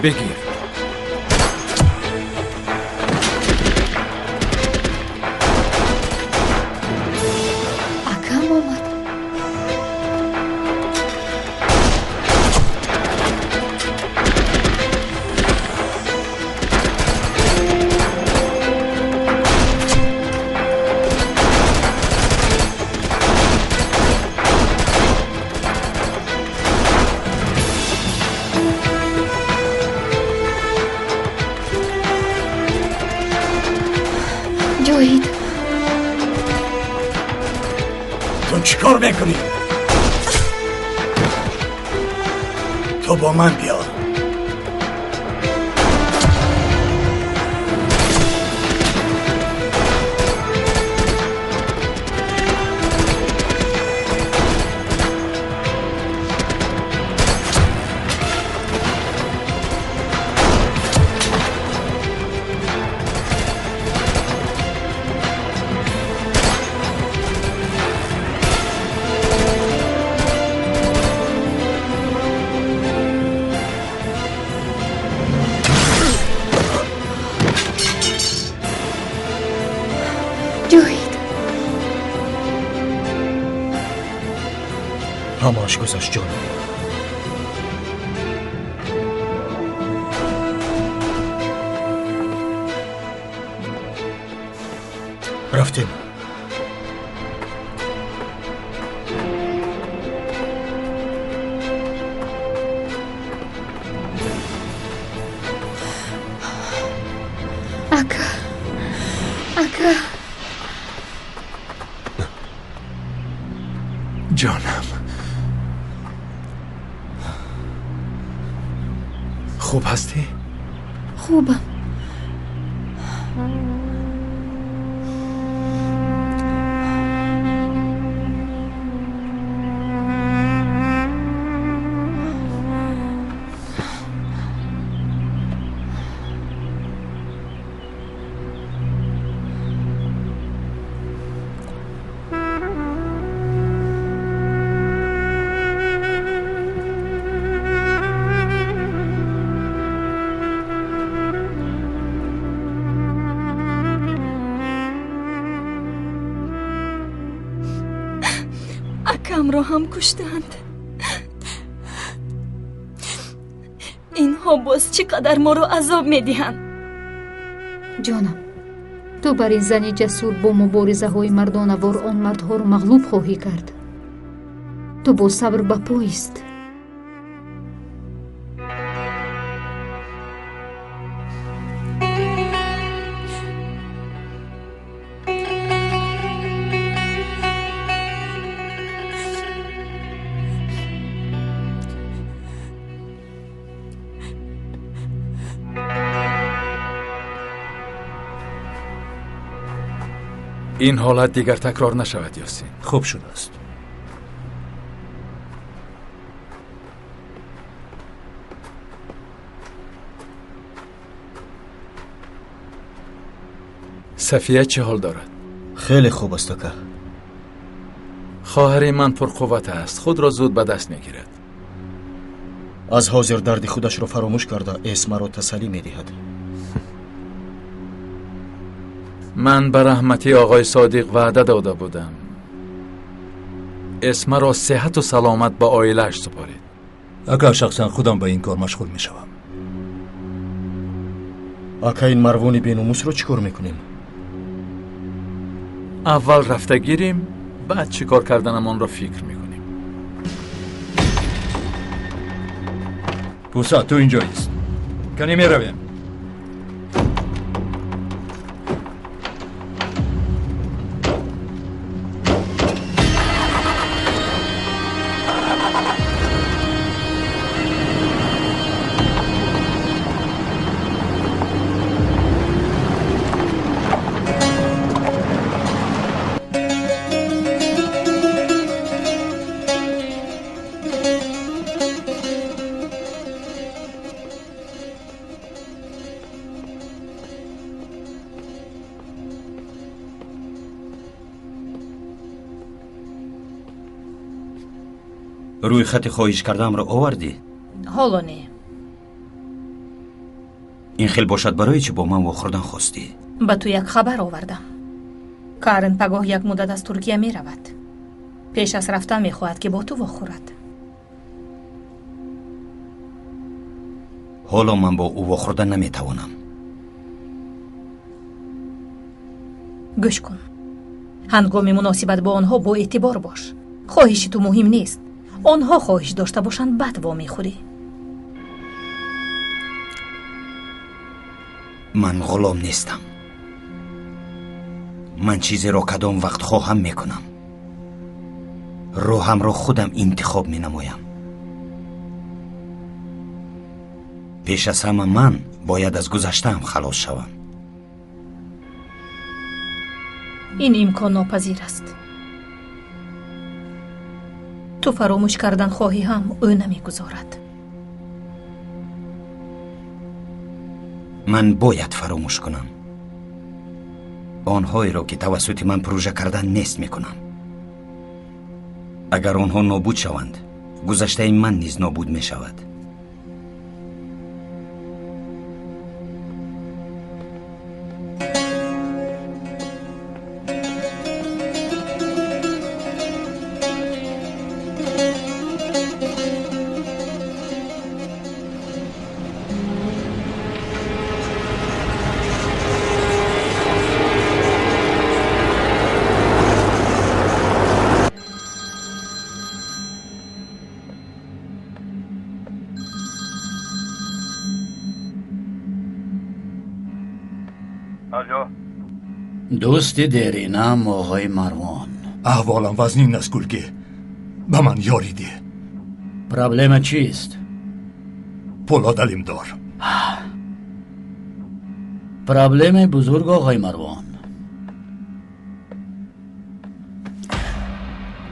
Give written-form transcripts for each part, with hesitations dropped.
Бигир. Акам омад. Ҷоҳид. Ту чӣ кор мекунӣ? Ту бо ман биё. Ҷоҳид. Ҳамааш гузашт, ҷонам. Рафтем. Ака. Ака. Ҷонам. Хуб ҳастӣ? Хубам. Акамро ҳам куштанд. Инҳо боз чӣ қадар моро азоб медиҳанд? Ҷонам, ту бар ин зани ҷасур бо муборизаҳои мардонавор он мардҳоро мағлуб хоҳӣ кард. Ту бо сабр ба поист. Ин ҳолат дигар такрор нашавад, Ёсин. Хуб шудааст. Сафия чӣ ҳол дорад? Хеле хуб аст, ака. Хоҳари ман пурқувват аст, худро зуд ба даст мегирад. Аз ҳозир дарди худашро фаромӯш карда, Эсмаро тасаллӣ медиҳад. Ман ба раҳмати оғои Содиқ ваъда дода будам. Эсмаро сеҳату саломат ба оилааш супоред. Ака, шахсан худам ба ин кор машғул мешавам. Ака, ин марвони беномусро чӣ кор мекунем? Аввал рафта гирем, баъд чӣ кор карданамонро фикр мекунем. Пуса, ту инҷо ист. Кане меравем. Рӯи хати хоҳиш кардаамро овардӣ? Ҳоло не. Ин хел бошад, барои чӣ бо ман вохӯрдан хостӣ? Ба ту як хабар овардам. Карен пагоҳ як муддат аз Туркия меравад. Пеш аз рафтан мехоҳад, ки бо ту вохӯрад. Ҳоло ман бо ӯ вохӯрда наметавонам. Гӯш кун. Ҳангоми муносибат бо онҳо бо эътибор бош. Хоҳиши ту муҳим нест. Онҳо хоҳиш дошта бошанд, бад вомехӯрӣ. Ман ғулом нестам. Ман чизеро кадом вақт хоҳам мекунам. Роҳамро худам интихоб менамоям. Пеш аз ҳама ман бояд аз гузаштаам халос шавам. Ин имконнопазир аст. Ту фаромӯш кардан хоҳӣ ҳам, ӯ намегузорад. Ман бояд фаромӯш кунам. Онҳоеро, ки тавассути ман пурӯжа кардан нест мекунам. Агар онҳо нобуд шаванд, гузаштаи ман низ нобуд мешавад. Дӯсти деринам оғои Марвон. Аҳволам вазнин аст, Гулгӣ. Ба ман ёрӣ деҳ. Проблема чист? Пулод Алимдор. Проблемаи бузург, оғои Марвон.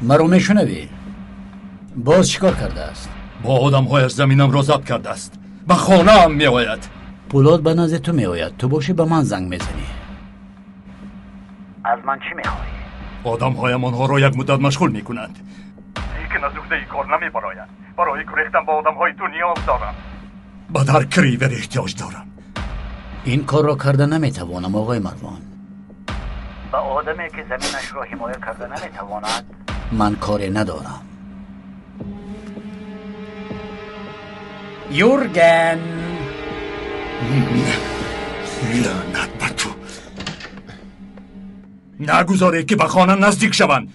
Маро мешунавӣ? Боз чӣ кор кардааст? Бо одамҳояш заминамро забт кардааст. Ба хонаам меояд. Пулод ба назди ту меояд. Ту бошӣ ба ман занг мезанӣ. Аз ман чӣ мехоҳӣ? Одамҳоям онҳоро як муддат машғул мекунанд. Лекин аз уҳдаи кор намебароянд. Барои гурехтан ба одамҳои ту ниёз дорам. Ба дар кривер эҳтиёҷ дорам. Ин корро карда наметавонам, оғои Марвон. Ба одаме, ки заминашро ҳимоя карда наметавонад, ман коре надорам. Юрген! Лаънат ба ту! Нагузоред, ки ба хона наздик шаванд.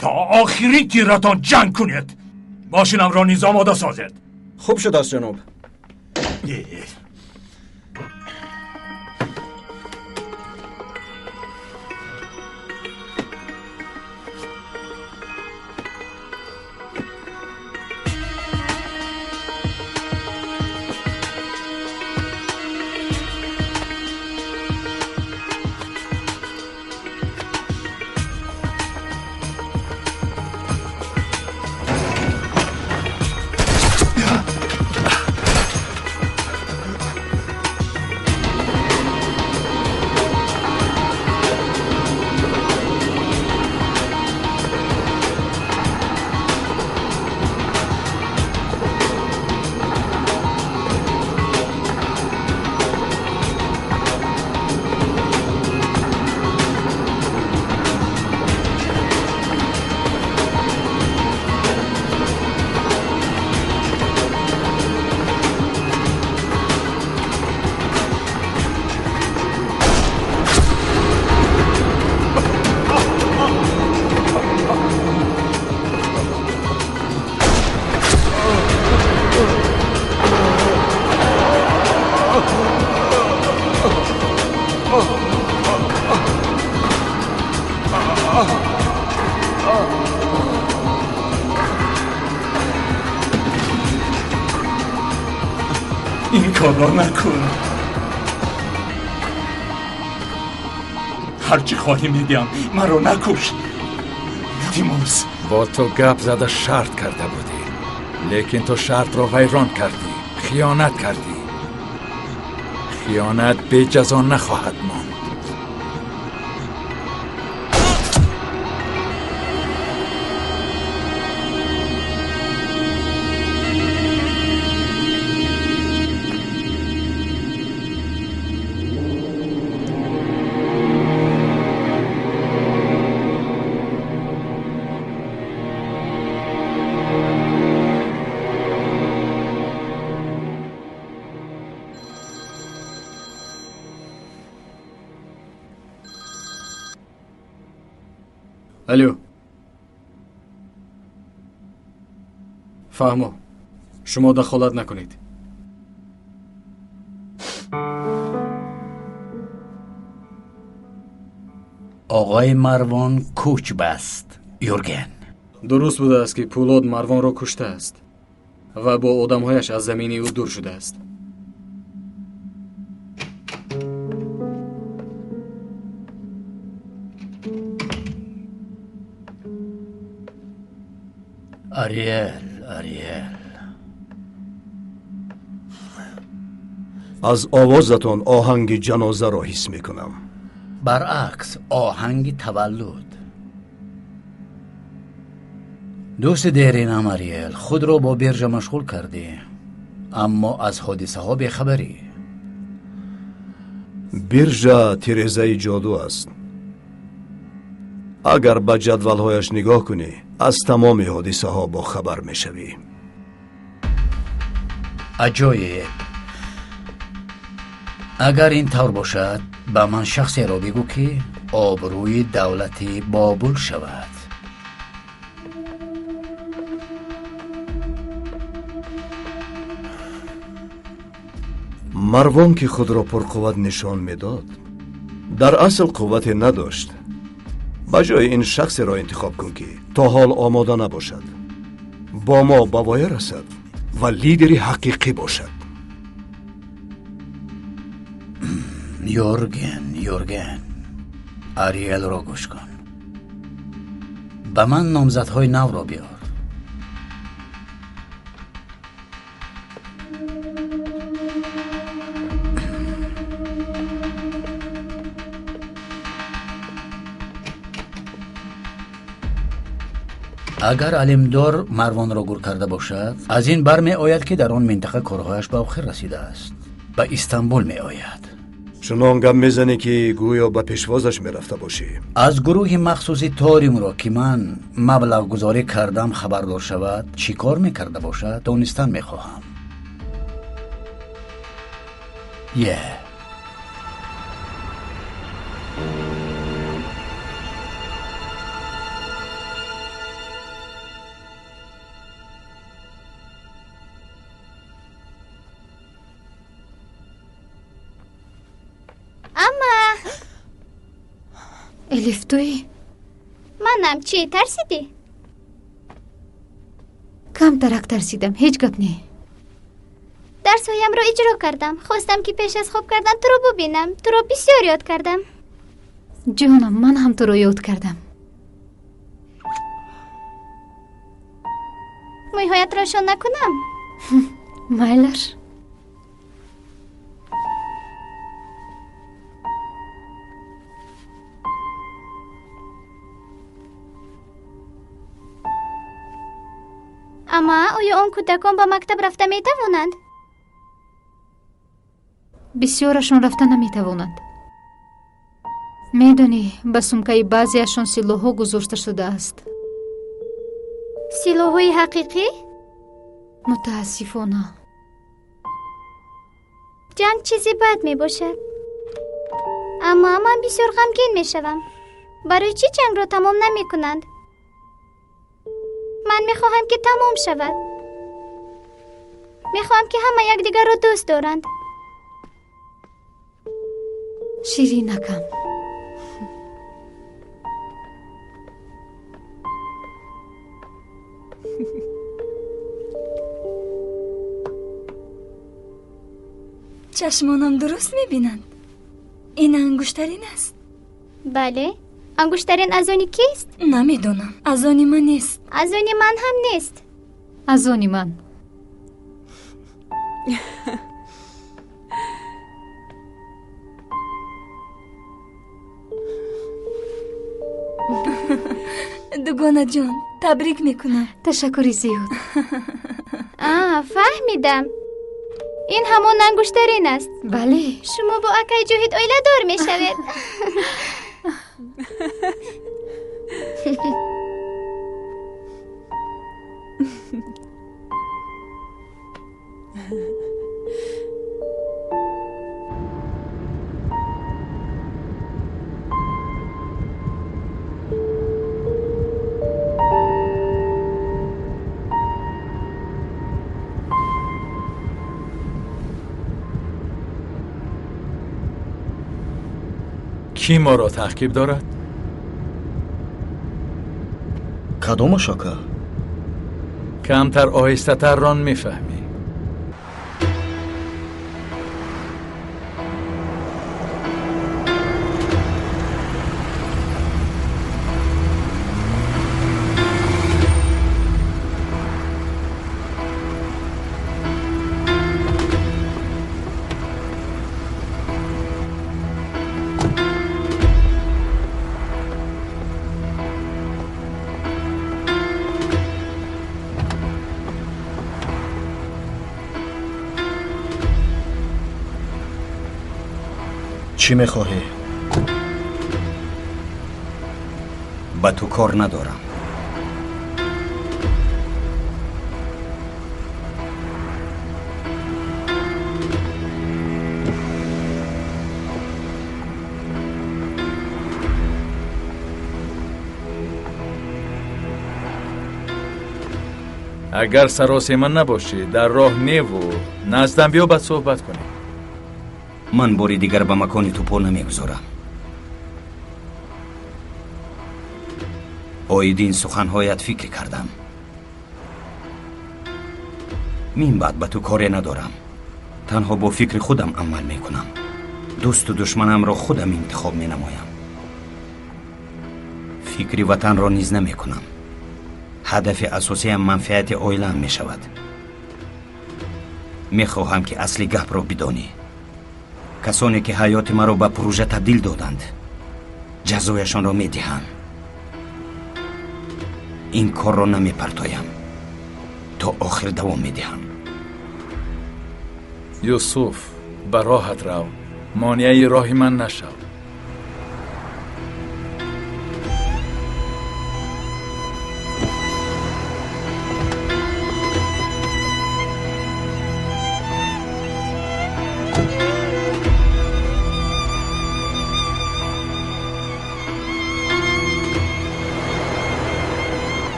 То охирин тиратон ҷанг кунед. Мошинамро низ омода созед. Хуб шудааст, ҷаноб. Ин корро накун. Ҳарчи хоҳӣ медиҳам, маро накуш. Илтимос. Бо ту гап зада шарт карда будӣ, лекин ту шартро вайрон кардӣ, хиёнат кардӣ. Хиёнат беҷазо нахоҳад монд. Алло, фаҳмо, шумо дахолат накунед. Оғои Марвон кӯч баст, Юрген. Дуруст будааст, ки Пӯлод Марвонро куштааст ва бо одамҳояш аз замини ӯ дур шудааст. Ариэл, Ариэл. Аз овозатон оҳанги ҷанозаро ҳис мекунам. Баръакс, оҳанги таваллуд. Дӯсти деринам Ариэл, худро бо биржа машғул кардӣ, аммо аз ҳодисаҳо бехабарӣ. Биржа тирезаи ҷоду аст. Агар ба ҷадвалҳояш нигоҳ кунӣ, аз тамоми ҳодисаҳо бохабар мешавӣ. Аҷоиб. Агар ин тавр бошад, ба ман шахсеро бигӯ, ки обрӯи давлати Бобул шавад. Марвон, ки худро пурқувват нишон медод, дар асл қуввате надошт. Ба ҷои ин шахсеро интихоб кун, ки то ҳол омода набошад, бо мо ба воя расад ва лидери ҳақиқӣ бошад. Юрген, Юрген, Ариэлро гӯш кун. Ба ман номзадҳои навро биёр. Агар Алимдор Марвонро гур карда бошад, аз ин бармеояд, ки дар он минтақа корҳояш ба охир расидааст. Ба Истанбул меояд. Чунон гап мезанӣ, ки гӯё ба пешвозаш мерафта бошӣ. Аз гурӯҳи махсуси Торимро, ки ман маблағгузорӣ кардам, хабардор шавад, чӣ кор мекарда бошад, донистан мехоҳам. Е. Элиф, туӣ? Манам. Чӣ, тарсидӣ? Камтарак тарсидам, ҳеҷ гап не. Дарсҳоямро иҷро кардам. Хостам, ки пеш аз хоб кардан туро бубинам. Туро бисёр ёд кардам. Ҷонам, ман ҳам туро ёд кардам. Мӯйҳоятро шона кунам? Майлаш. Амма оё он кӯдакон ба мактаб рафта метавонанд? Бисёрашон рафта наметавонанд. Медонӣ, ба сумкаи баъзеашон силоҳҳо гузошта шудааст. Силоҳҳои ҳақиқӣ? Мутаассифона. Ҷанг чизи бад мебошад. Амма ман бисёр ғамгин мешавам. Барои чӣ ҷангро тамом намекунанд? Ман мехоҳам, ки тамом шавад. Мехоҳам, ки ҳама якдигарро дӯст доранд. Ширинакам. Чашмонам дуруст мебинанд? Ин ангуштарин аст? Бале. Ангуштарин аз они кист? Намедонам. Аз они ман нест. Аз они ман ҳам нест. Аз они ман. Дугонаҷон, табрик мекунам. Ташаккури зиёд. Фаҳмидам. Ин ҳамон ангуштарин аст. Бале. Шумо бо акаи Ҷоҳид оиладор мешавед. Кӣ моро таъқиб дорад? Кадомаш, ака? Камтар оҳистатар рон, мефаҳмӣ. Чӣ мехоҳӣ? Ба ту кор надорам. Агар саросема набошӣ, дар роҳ неву наздам биё, баъд суҳбат кунем. Ман бори дигар ба макони ту по намегузорам. Оиди ин суханҳоят фикр кардам. Мин баъд ба ту коре надорам. Танҳо бо фикри худам амал мекунам. Дӯсту душманамро худам интихоб менамоям. Фикри ватанро низ намекунам. Ҳадафи асосиам манфиати оилаам мешавад. Мехоҳам, ки асли гапро бидонӣ. Касоне ки ҳаёти маро ба пурӯжа табдил доданд, ҷазояшонро медиҳам. Ин корро намепартоям, то охир давом медиҳам. Юсуф, ба роҳат рав, монеаи роҳи ман нашав.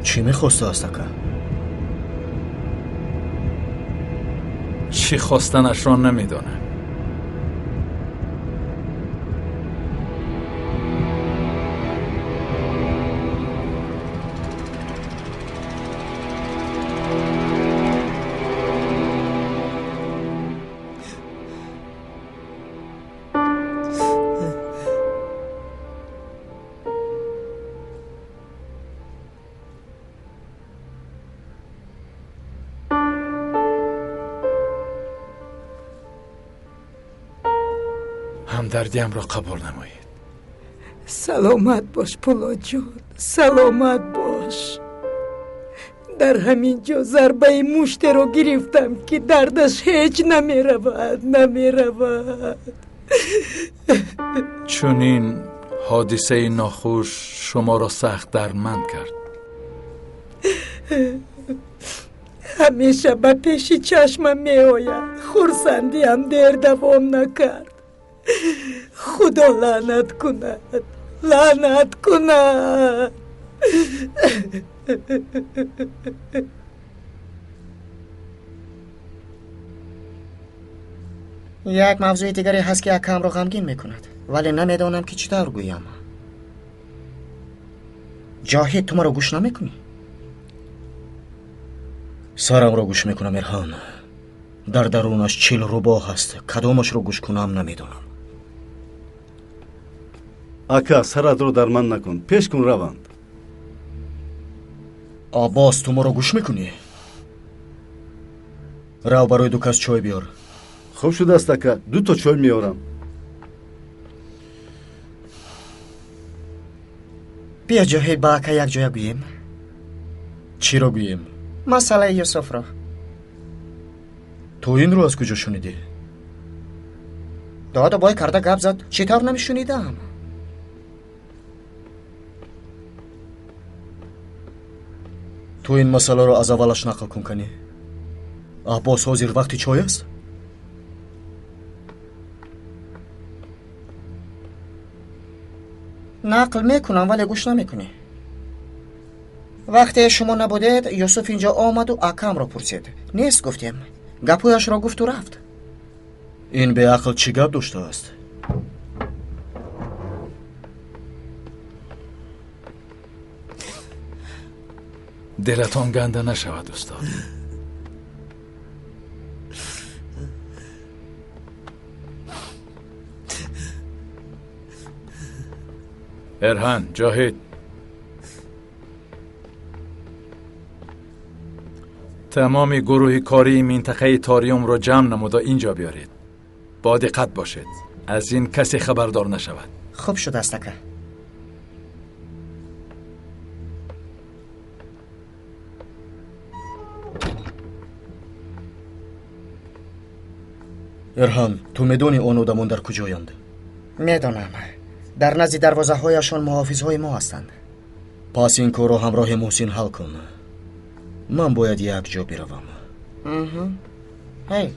Чӣ мехостааст, ака? Чӣ хостанашро намедонам. Ҳамдардиамро қабул намоед. Саломат бош, Пулодҷон, саломат бош. Дар ҳамин ҷо зарбаи муштеро гирифтам, ки дардаш ҳеҷ намеравад, намеравад. Чунин ҳодисаи нохуш шуморо сахт дардманд кард. Ҳамеша ба пеши чашмам меояд. Хурсандиам дер давом накард. Худо лаънат кунад, лаънат кунад. Як мавзӯи дигаре ҳаст, ки акамро ғамгин мекунад, вале намедонам, ки чӣ тавр гӯям. Ҷоҳид, ту маро гӯш намекунӣ? Сарамро гӯш мекунам, Эрҳон. Дар дарунаш 40 рӯбоҳ ҳаст. Кадомашро гӯш кунам, намедонам. Ака, саратро дар ман накун, пеш кун, раванд. Аббос, ту моро гӯш мекунӣ? Рав, барои ду кас чой биёр. Хуб шудааст, ака, дуто чой меорам. Биё, Ҷоҳид, ба ака якҷоя гӯем. Чиро гӯем? Масъалаи Юсуфро. Ту инро аз куҷо шунидӣ? Доду бой карда гап зад, чӣ тавр намешунидам? Ту ин масъаларо аз аввалаш нақл кун, канӣ. Аббос, ҳозир вақти чой аст? Нақл мекунам, вале гӯш намекунӣ. Вақте шумо набудед, Юсуф инҷо омаду акамро пурсид. Нест гуфтем. Гапҳояшро гуфту рафт. Ин беақл чӣ гап доштааст? Дилатон ганда нашавад, устод. Эрҳан, Ҷоҳид, тамоми гурӯҳи кории минтақаи Ториумро ҷамъ намуда инҷо биёред. Бо диққат бошед, аз ин касе хабардор нашавад. Хуб шудааст, ака. Эрҳан, ту медонӣ он одамон дар куҷоянд? Медонам. Дар назди дарвозаҳояшон муҳофизҳои мо ҳастанд. Пас ин корро ҳамроҳи Муҳсин ҳал кун. Ман бояд як ҷо биравам. Ҳей.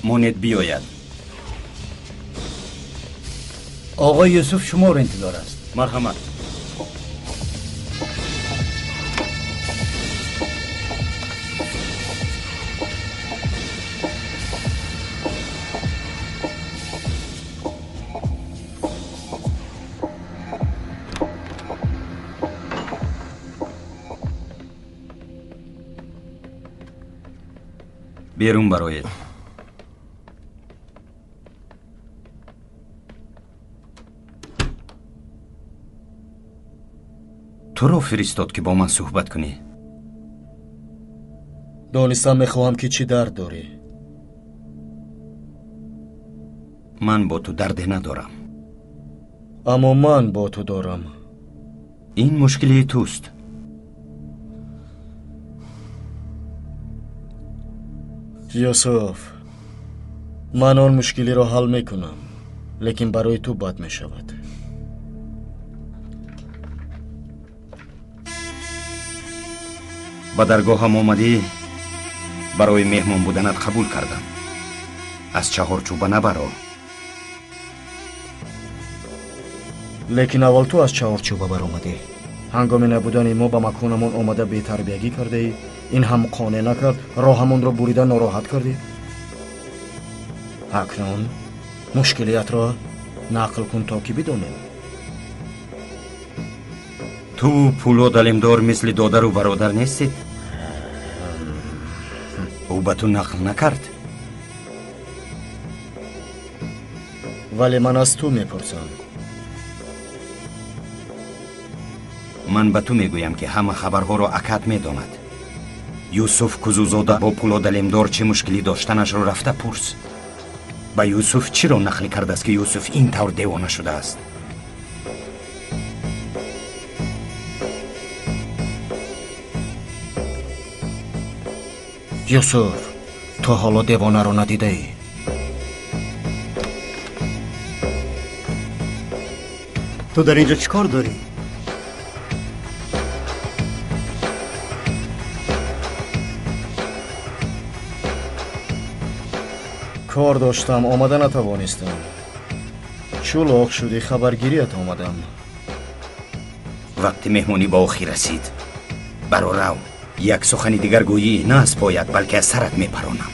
Монед биёяд. Оғои Юсуф шуморо интизор аст. Марҳамат. Берун бароед. Туро фиристод ки бо ман суҳбат кунӣ. Донистан мехоҳам ки чӣ дард дорӣ. Ман бо ту дарде надорам. Аммо ман бо ту дорам. Ин мушкилии туст. Юсуф, ман он мушкилиро ҳал мекунам, лекин барои ту бад мешавад. Ба даргоҳам омадӣ, барои меҳмон буданат қабул кардам. Аз чаҳорчӯба набаро. Лекин аввал ту аз чаҳорчӯба баромадӣ. Ҳангоми набудани мо ба маконамон омада бетарбиягӣ кардаӣ. Ин ҳам қонеъ накард, роҳамонро бурида нороҳат кардӣ. Акнун мушкилиятро нақл кун, то ки бидонем. Ту Пулод Алимдор мисли додару бародар нестед? Ӯ ба ту нақл накард? Вале ман аз ту мепурсам. Ман ба ту мегӯям, ки ҳама хабарҳоро акат медонад. Юсуф Кузузода бо Пулод Алимдор чӣ мушкилӣ доштанашро рафта пурс. Ба Юсуф чиро нақл кардааст, ки Юсуф ин тавр девона шудааст? Юсуф, ту ҳоло девонаро надидаӣ. Ту дар инҷо чӣ кор дорӣ? Кор доштам, омада натавонистам. Чӯлоқ шудӣ, хабаргирият омадам. Вақти меҳмонӣ ба охир расид. Баро рав. Як сухани дигар гӯӣ на аз поят, балки аз сарат мепаронам.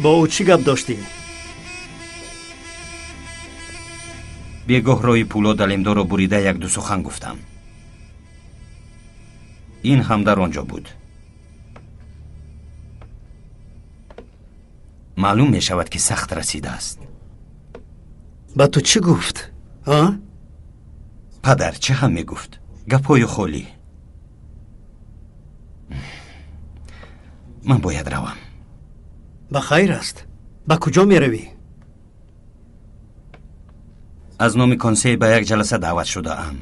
Бо ӯ чӣ гап доштӣ? Бегоҳ роҳи Пулод Алимдорро бурида якду сухан гуфтам. Ин ҳам дар он ҷо буд. Маълум мешавад, ки сахт расидааст. Ба ту чӣ гуфт? А? Падар чӣ ҳам мегуфт? Гапҳои холӣ. Ман бояд равам. Ба хайр аст. Ба куҷо меравӣ? Аз номи консей ба як ҷаласа даъват шудаам.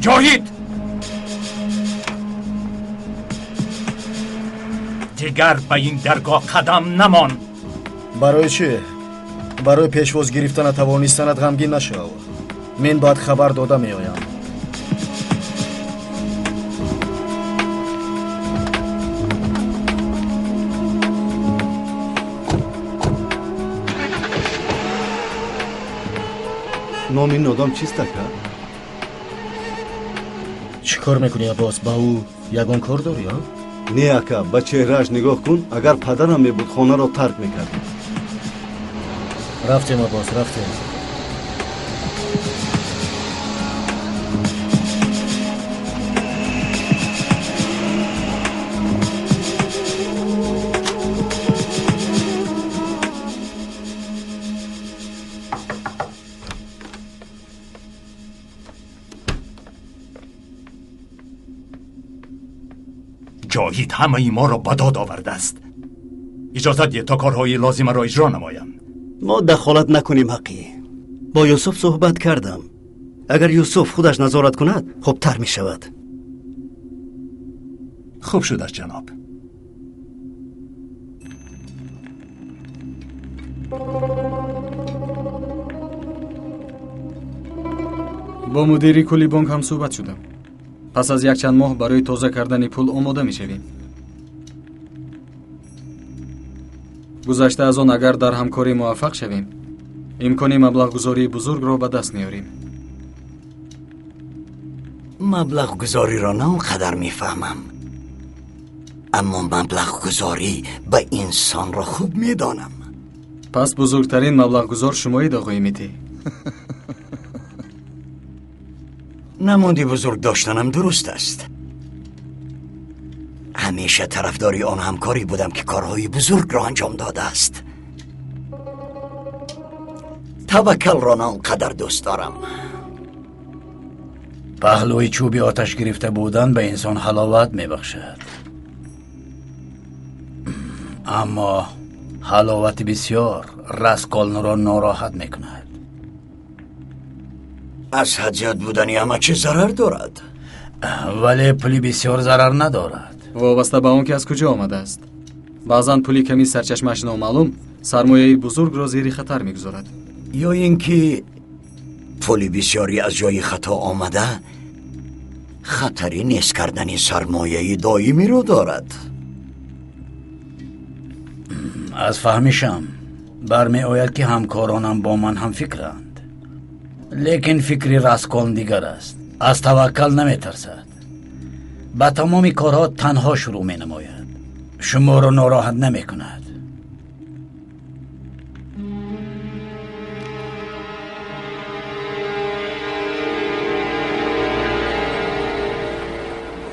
Ҷоҳид! Дигар ба ин даргоҳ қадам намон. Барои чӣ? Барои пешвоз гирифта натавонистанат ғамгин нашав. Мин баъд хабар дода меоям. Номи ин одам чист, ака? Чӣ кор мекунӣ, Аббос? Ба ӯ ягон кор дорӣ, а? Не, ака, ба чеҳрааш нигоҳ кун. Агар падарам мебуд, хонаро тарк мекард. Рафтем, Аббос, рафтем. ҷоҳид ҳамаи моро ба дод овардааст. Иҷозат диҳед то корҳои лозимаро иҷро намоям. Мо дахолат накунем, ҳаққӣ. Бо Юсуф суҳбат кардам. Агар Юсуф худаш назорат кунад, хубтар мешавад. Хуб шудааст, ҷаноб. Бо мудири кулли бонк ҳам суҳбат шудам. Пас аз якчанд моҳ барои тоза кардани пул омода мешавем. Гузашта аз он, агар дар ҳамкорӣ муваффақ шавем, имкони маблағгузории бузургро ба даст меорем. Маблағгузориро на он қадар мефаҳмам, аммо маблағгузорӣ ба инсонро хуб медонам. Пас бузургтарин маблағгузор шумоед, оғои Митӣ. Намуди бузург доштанам дуруст аст. Ҳамеша тарафдори он ҳамкорӣ будам, ки корҳои бузургро анҷом додааст. Таваккалро на он қадар дӯст дорам. Паҳлӯи чӯби оташ гирифта будан ба инсон ҳаловат мебахшад, аммо ҳаловати бисёр Расколнро нороҳат мекунад. Аз ҳад зиёд будани ҳама чиз зарар дорад, вале пули бисёр зарар надорад. Вобаста ба он ки аз куҷо омадааст. Баъзан пули ками сарчашмааш номаълум сармояи бузургро зери хатар мегузорад. Ё ин ки пули бисёре аз ҷои хато омада хатари нест кардани сармояи доимиро дорад. Аз фаҳмишам бармеояд, ки ҳамкоронам бо ман ҳамфикранд, лекин фикри Расколн дигар аст. Аз таваккал наметарсад, ба тамоми корҳо танҳо шурӯъ менамояд, шуморо нороҳат намекунад.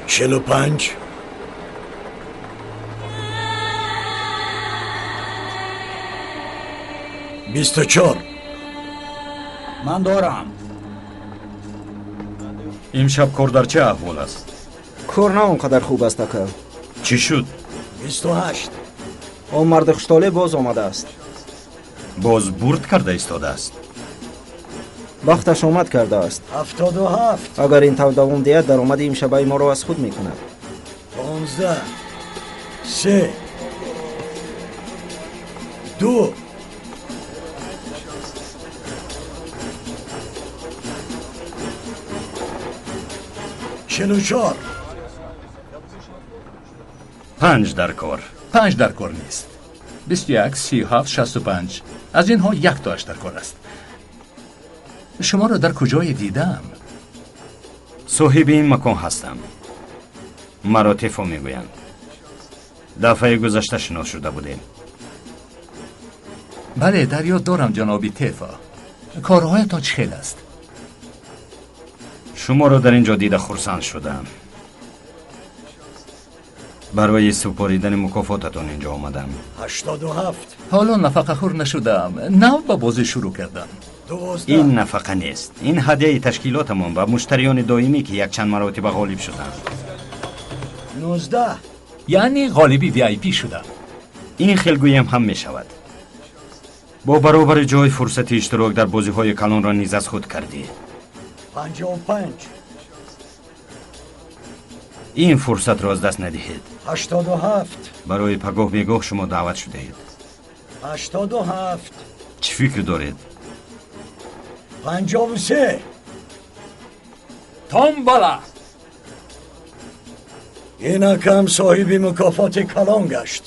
45. 24. Ман дорам. Имшаб кор дар чӣ аҳвол аст? Кор на он қадар хуб аст, ака. Чӣ шуд? 28. Он марди хуштоле боз омадааст. Боз бурд карда истодааст. Бахташ омад кардааст. 77. Агар ин тавр давом диҳад, даромади имшабаи моро аз худ мекунад. 15. 3. 2. 44. 5 дар кор. 5 дар кор нест. 21, 37, 65. Аз инҳо яктоаш дар кор аст. Шуморо дар куҷое дидам? Соҳиби ин макон ҳастам. Маро Тефо мегӯянд. Дафъаи гузашта шинос шуда будем. Бале, дар ёд дорам, ҷаноби Тефо. Корҳоятон чӣ хел аст? Шуморо дар ин ҷо дида хурсанд шудам. Барои супоридани мукофотатон ин ҷо омадам. 87. Ҳоло нафақахӯр нашудам. Нав ба бозӣ шурӯъ кардам. 12. Ин нафақа нест. Ин ҳадияи ташкилотамон ба муштариёни доимӣ, ки якчанд маротиба ғолиб шуданд. 19. Яъне ғолиби VIP шудам. Ин хел гӯям ҳам мешавад. Бо баробари ҷой фурсати иштирок дар бозиҳои калонро низ аз худ кардӣ. 55. Ин фурсатро аз даст надиҳед. 87. Барои пагоҳ бегоҳ шумо даъват шудаед. 87. Чӣ фикр доред? 53. Томбала! Инакам соҳиби мукофоти калон гашт.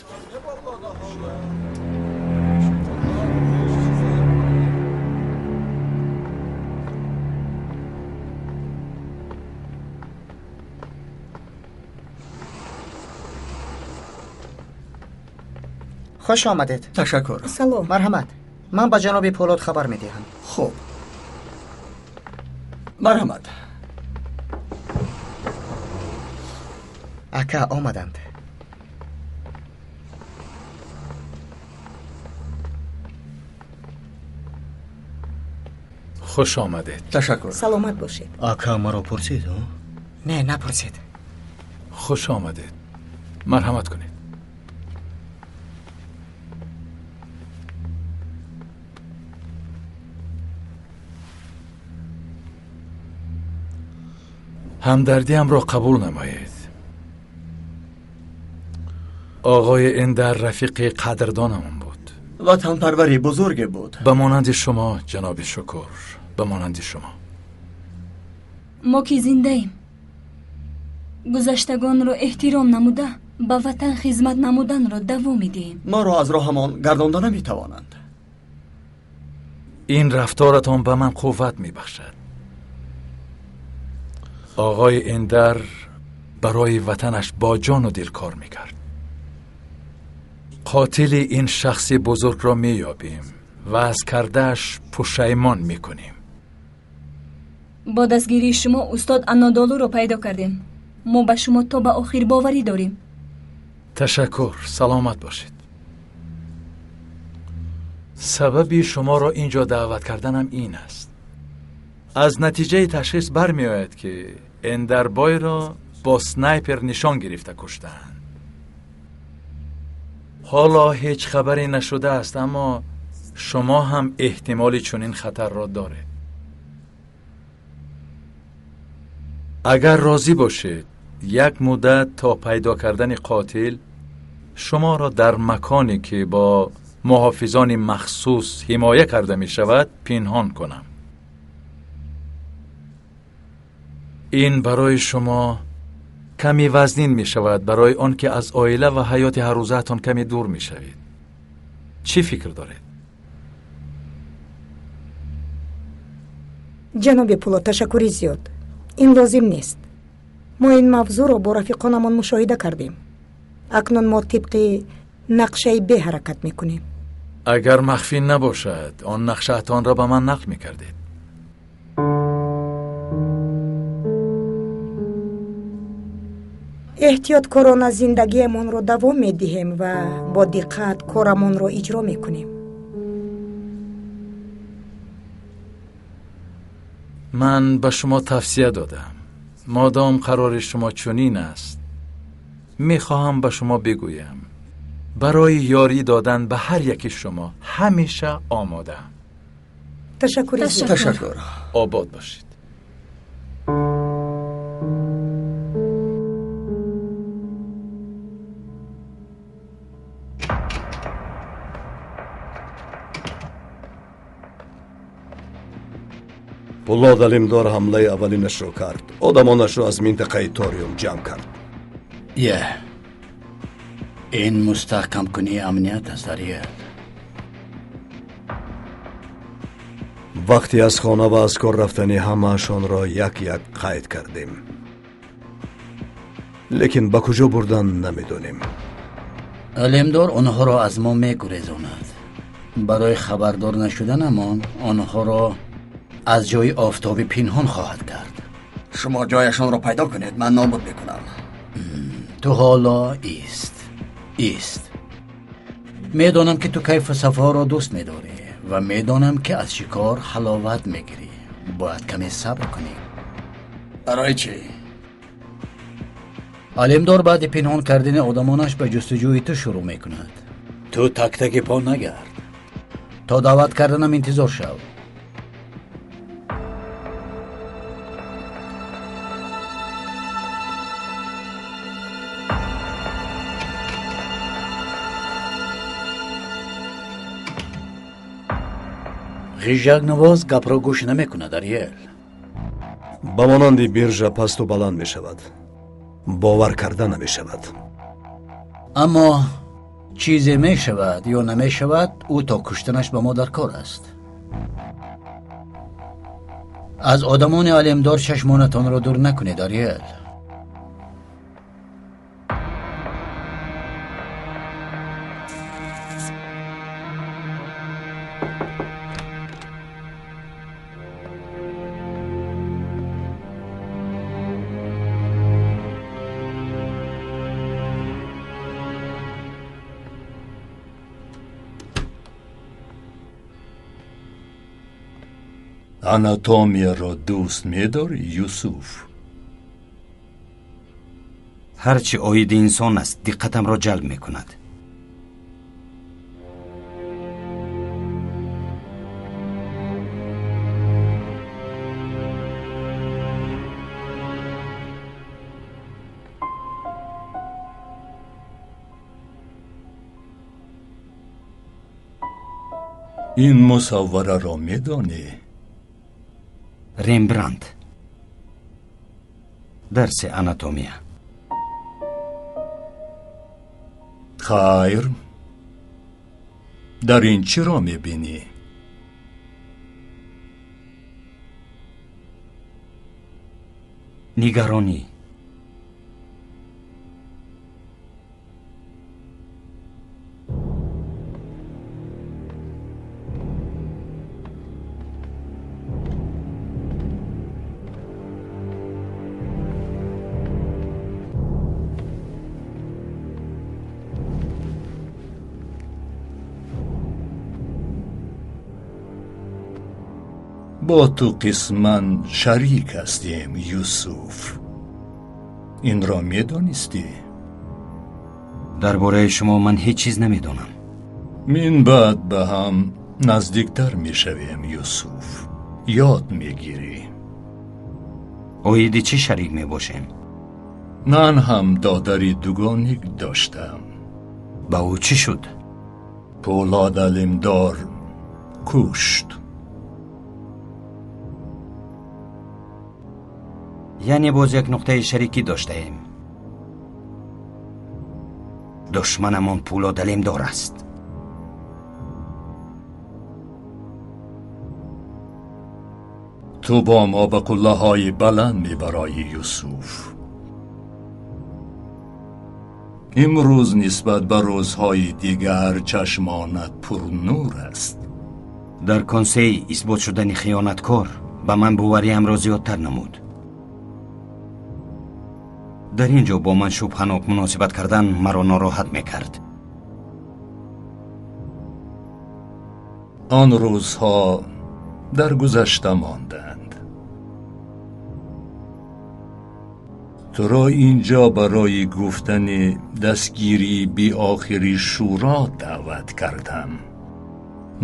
Хуш омадед. Ташаккур. Салом. Марҳамат. Ман ба ҷаноби Полод хабар медиҳам. Хуб. Марҳамат. Ака омаданд. Хуш омадед. Ташаккур. Саломат бошед. Ака маро пурсид? Не, напурсид. Хуш омадед. Марҳамат кунед. Ҳамдардиамро қабул намоед. Оғои Эндер рафиқи қадрдонамон буд. Ватанпарвари бузурге буд. Ба монанди шумо, ҷаноби Шукур, ба монанди шумо. Мо ки зиндаем, гузаштагонро эҳтиром намуда, ба ватан хизмат намуданро давом медиҳем. Моро аз роҳамон гардонда наметавонанд. Ин рафторатон ба ман қувват мебахшад. Оғои Эндер барои ватанаш бо ҷону дил кор мекард. Қотили ин шахси бузургро меёбем ва аз кардааш пушаймон мекунем. Бо дастгирии шумо устод Анадолуро пайдо кардем. Мо ба шумо то ба охир боварӣ дорем. Ташаккур, саломат бошед. Сабаби шуморо инҷо даъват карданам ин аст. Аз натиҷаи ташхис бармеояд, ки Эндербойро бо снайпер нишон гирифта куштаанд. Ҳоло ҳеҷ хабаре нашудааст, аммо шумо ҳам эҳтимоли чунин хатарро доред. Агар розӣ бошед, як муддат то пайдо кардани қотил шуморо дар маконе ки бо муҳофизони махсус ҳимоя карда мешавад пинҳон кунам. Ин барои шумо каме вазнин мешавад, барои он ки аз оила ва ҳаёти ҳаррӯзаатон каме дур мешавед. Чӣ фикр доред? Ҷаноби Пуло, ташаккури зиёд. Ин лозим нест. Мо ин мавзӯъро бо рафиқонамон мушоҳида кардем. Акнун мо тибқи нақшаи Б ҳаракат мекунем. Агар махфӣ набошад, он нақшаатонро ба ман нақл мекардед. Эҳтиёткорона зиндагиамонро давом медиҳем ва бо диққат корамонро иҷро мекунем. Ман ба шумо тавсия додам. Модом қарори шумо чунин аст, мехоҳам ба шумо бигӯям, барои ёрӣ додан ба ҳар яки шумо ҳамеша омодаам. Ташаккур. Ташаккур. Обод бошед. Пулод Алимдор ҳамлаи аввалинашро кард. Одамонашро аз минтақаи Ториум ҷамъ кард. Е, ин мустаҳкамкунии амният аст, Ариел. Вақте аз хона ва аз кор рафтани ҳамаашонро як-як қайд кардем. Лекин ба куҷо бурдан намедонем. Алимдор онҳоро аз мо мегурезонад. Барои хабардор нашуданамон онҳоро аз ҷои офтобӣ пинҳон хоҳад кард. Шумо ҷояшонро пайдо кунед, ман нобуд мекунам. Ту ҳоло ист, ист. Медонам, ки ту кайфу сафоро дӯст медорӣ ва медонам, ки аз шикор ҳаловат мегирӣ. Бояд каме сабр кунӣ. Барои чӣ? Алимдор баъди пинҳон кардани одамонаш ба ҷустуҷӯи ту шурӯъ мекунад. Ту тактаки по нагард. То даъват карданам интизор шав. Ғижакнавоз гапро гӯш намекунад, Ариел. Ба монанди биржа пасту баланд мешавад. Бовар карда намешавад. Аммо чизе мешавад ё намешавад, ӯ то куштанаш ба мо дар кор аст. Аз одамони Алимдор чашмонатонро дур накунед, Ариел. Анатомияро дӯст медорӣ, Юсуф? Ҳарчи оиди инсон аст, диққатамро ҷалб мекунад. Ин мусаввараро медонӣ? Рембрандт. Дарси анатомия. Хайр. Дар ин чиро мебинӣ? Нигаронӣ. Бо ту қисман шарик ҳастем, Юсуф. Инро медонистӣ? Дар бораи шумо ман ҳеҷ чиз намедонам. Мин баъд ба ҳам наздиктар мешавем, Юсуф. Ёд мегирӣ. Оиди чӣ шарик мебошем? Ман ҳам додари дугоник доштам. Ба ӯ чӣ шуд? Пӯлод Алимдор кушт. Яъне боз як нуқтаи шарикӣ доштаем. Душманамон Пӯлод Алимдор аст. Ту бо мо ба қуллаҳои баланд мебароӣ, Юсуф. Имрӯз нисбат ба рӯзҳои дигар чашмонат пурнур аст. Дар консей исбот шудани хиёнаткор ба ман бовариамро зиёдтар намуд. Дар ин ҷо бо ман шубҳанок муносибат кардан маро нороҳат мекард. Он рӯзҳо дар гузашта монданд. Туро ин ҷо барои гуфтани дастгирии биохири шӯро даъват кардам.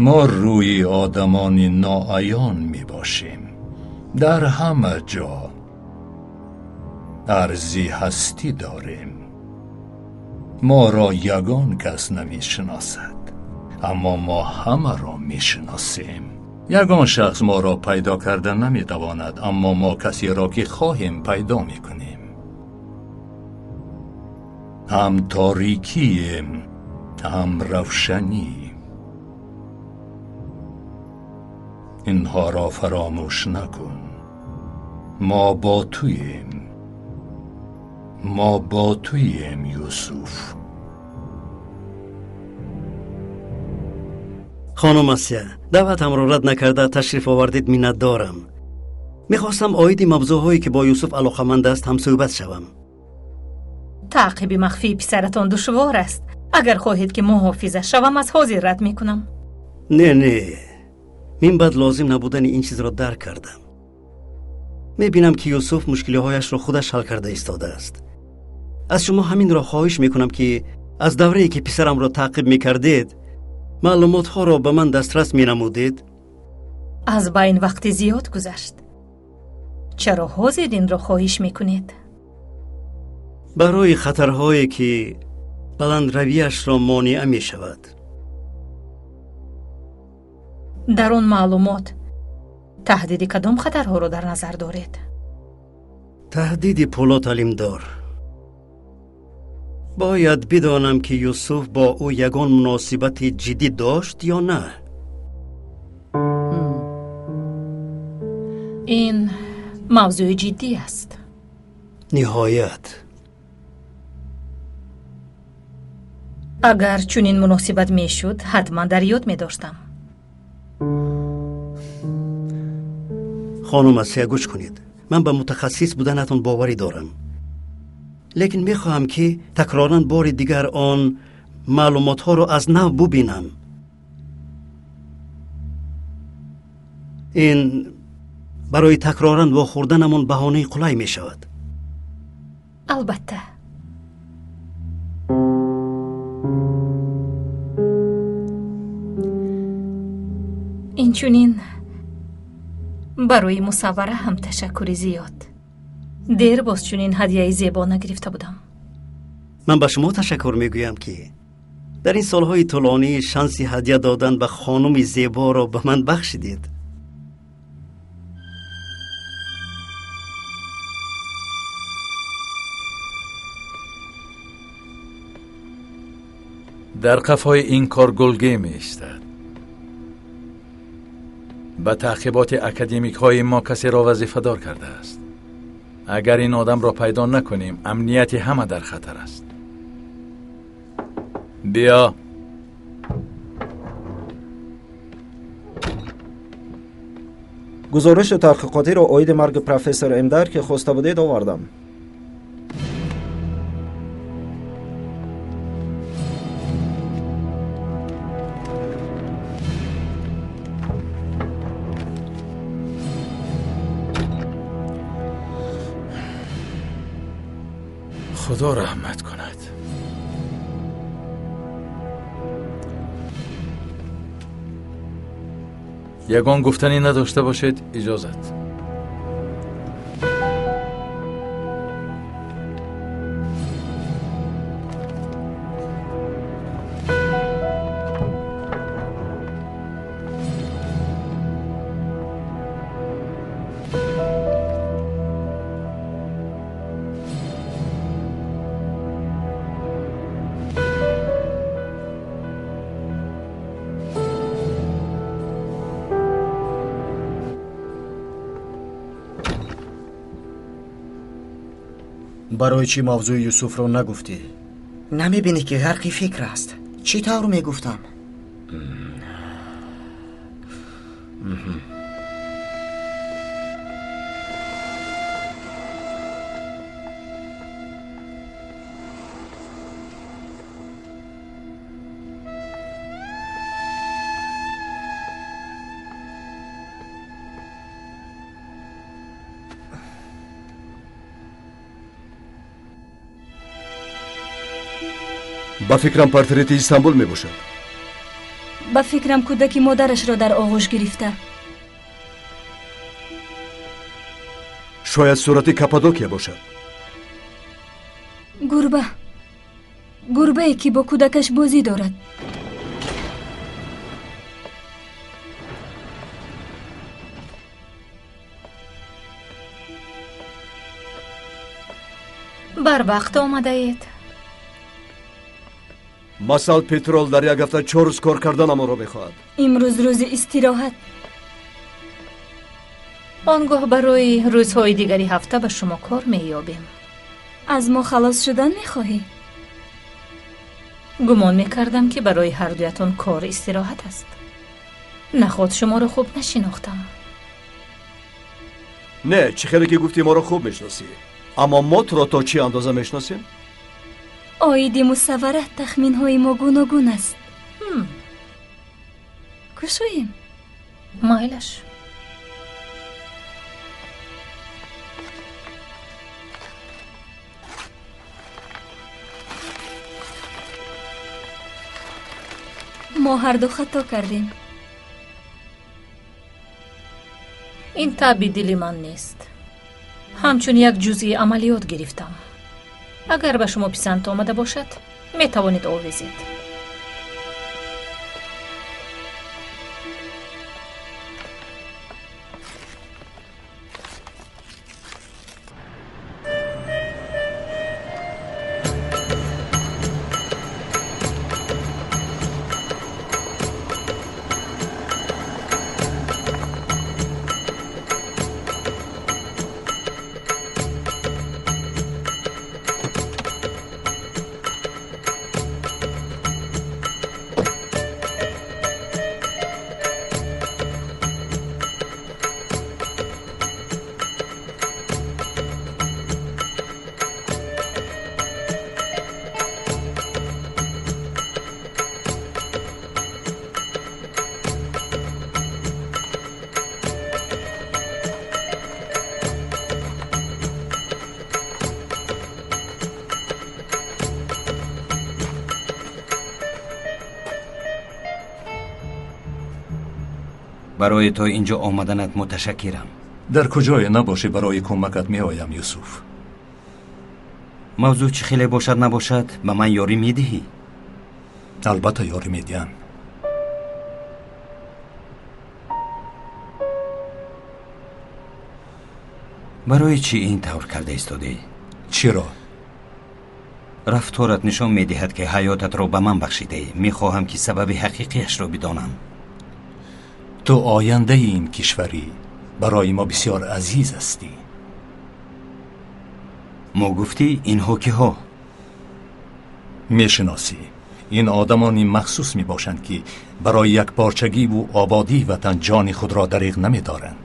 Мо рӯи одамони ноаён мебошем. Дар ҳама ҷо арзи ҳастӣ дорем. Моро ягон кас намешиносад, аммо мо ҳамаро мешиносем. Ягон шахс моро пайдо карда наметавонад, аммо мо касеро ки хоҳем пайдо мекунем. Ҳам торикием, ҳам равшанӣ. Инҳоро фаромӯш накун. Мо бо туем. Мо бо туем, Юсуф. Хонум Асия, даъватамро рад накарда ташриф овардед, миннатдорам. Мехостам оиди мавзӯъҳое ки бо Юсуф алоқаманд аст ҳамсӯҳбат шавам. Таъқиби махфии писаратон душвор аст. Агар хоҳед ки муҳофиза шавам, аз ҳозир рад мекунам. Не, не, мин баъд лозим набудани ин чизро дарк кардам. Мебинам ки Юсуф мушкилиҳояшро худаш ҳал карда истодааст. Аз шумо ҳаминро хоҳиш мекунам ки аз даврае ки писарамро таъқиб мекардед, маълумотҳоро ба ман дастрас менамудед. Аз байн вақти зиёд гузашт. Чаро ҳозир инро хоҳиш мекунед? Барои хатарҳое ки баландравиашро монеа мешавад. Дар он маълумот таҳдиди кадом хатарҳоро дар назар доред? Таҳдиди Пӯлод Алимдор. Бояд бидонам ки Юсуф бо ӯ ягон муносибати ҷиддӣ дошт ё на. Ин мавзӯи ҷиддӣ аст. Ниҳоят. Агар чунин муносибат мешуд, ҳатман дар ёд медоштам. Хонум Асия, гӯш кунед. Ман ба мутахассис буданатон боварӣ дорам. Лекин мехоҳам ки такроран бори дигар он маълумотҳоро аз нав бубинам. Ин барои такроран вохӯрданамон баҳонаи қулай мешавад. Албатта. Инчунин барои мусаввара ҳам ташаккури зиёд. Дер боз чунин ҳадияи зебо нагирифта будам. Ман ба шумо ташаккур мегӯям ки дар ин солҳои тӯлонӣ шанси ҳадия додан ба хонуми зеборо ба ман бахшидед. Дар қафои ин кор Гулге меистад. Ба таъқиботи академикҳои мо касеро вазифадор кардааст. Агар ин одамро пайдо накунем, амнияти ҳама дар хатар аст. Биё. Гузориши таҳқиқотиро оиди марги профессор Эмдар ки хоста будед овардам. Худо раҳмат кунад. Ягон гуфтанӣ надошта бошед, иҷозат. Барои чӣ мавзӯи Юсуфро нагуфтӣ? Намебинӣ ки ғарқи фикр аст? Чӣ тавр мегуфтам? Ба фикрам портрети Истанбул мебошад. Ба фикрам кӯдаки модарашро дар оғӯш гирифта. Шояд сурати Каппадокия бошад. Гурба. Гурбае ки бо кӯдакаш бозӣ дорад. Барвақт омадаед. Масал Петрол дар як ҳафта 4 рӯз кор карданамонро мехоҳад. Имрӯз рӯзи истироҳат. Он гоҳ барои рӯзҳои дигари ҳафта ба шумо кор меёбем. Аз мо халос шудан мехоҳӣ? Гумон мекардам, ки барои ҳардуятон кор истироҳат аст. Наход шуморо хуб нашинохтам. Не, чӣ хеле ки гуфтӣ моро хуб мешиносӣ, аммо мо туро то чӣ андоза мешиносем? Оиди мусаввара тахминҳои мо гуногун аст. Кушоем? Майлаш. Мо ҳарду хато кардем. Ин таби дили ман нест. Ҳамчун як ҷузъи амалиёт гирифтам. Агар ба шумо писанд омада бошад, метавонед овезед. Барои то инҷо омаданат муташаккирам. Дар куҷое набошӣ барои кӯмакат меоям, Юсуф. Мавзӯъ чӣ хеле бошад набошад, ба ман ёрӣ медиҳӣ? Албатта ёрӣ медиҳам. Барои чӣ ин тавр карда истодаӣ? Чиро? Рафторат нишон медиҳад, ки ҳаётатро ба ман бахшидаӣ. Мехоҳам, ки сабаби ҳақиқиашро бидонам. Ту ояндаи ин кишварӣ, барои мо бисёр азиз ҳастӣ. Мо гуфтӣ инҳо киҳо? Мешиносӣ. Ин одамони махсус мебошанд, ки барои якпорчагиву ободии ватан ҷони худро дариғ намедоранд.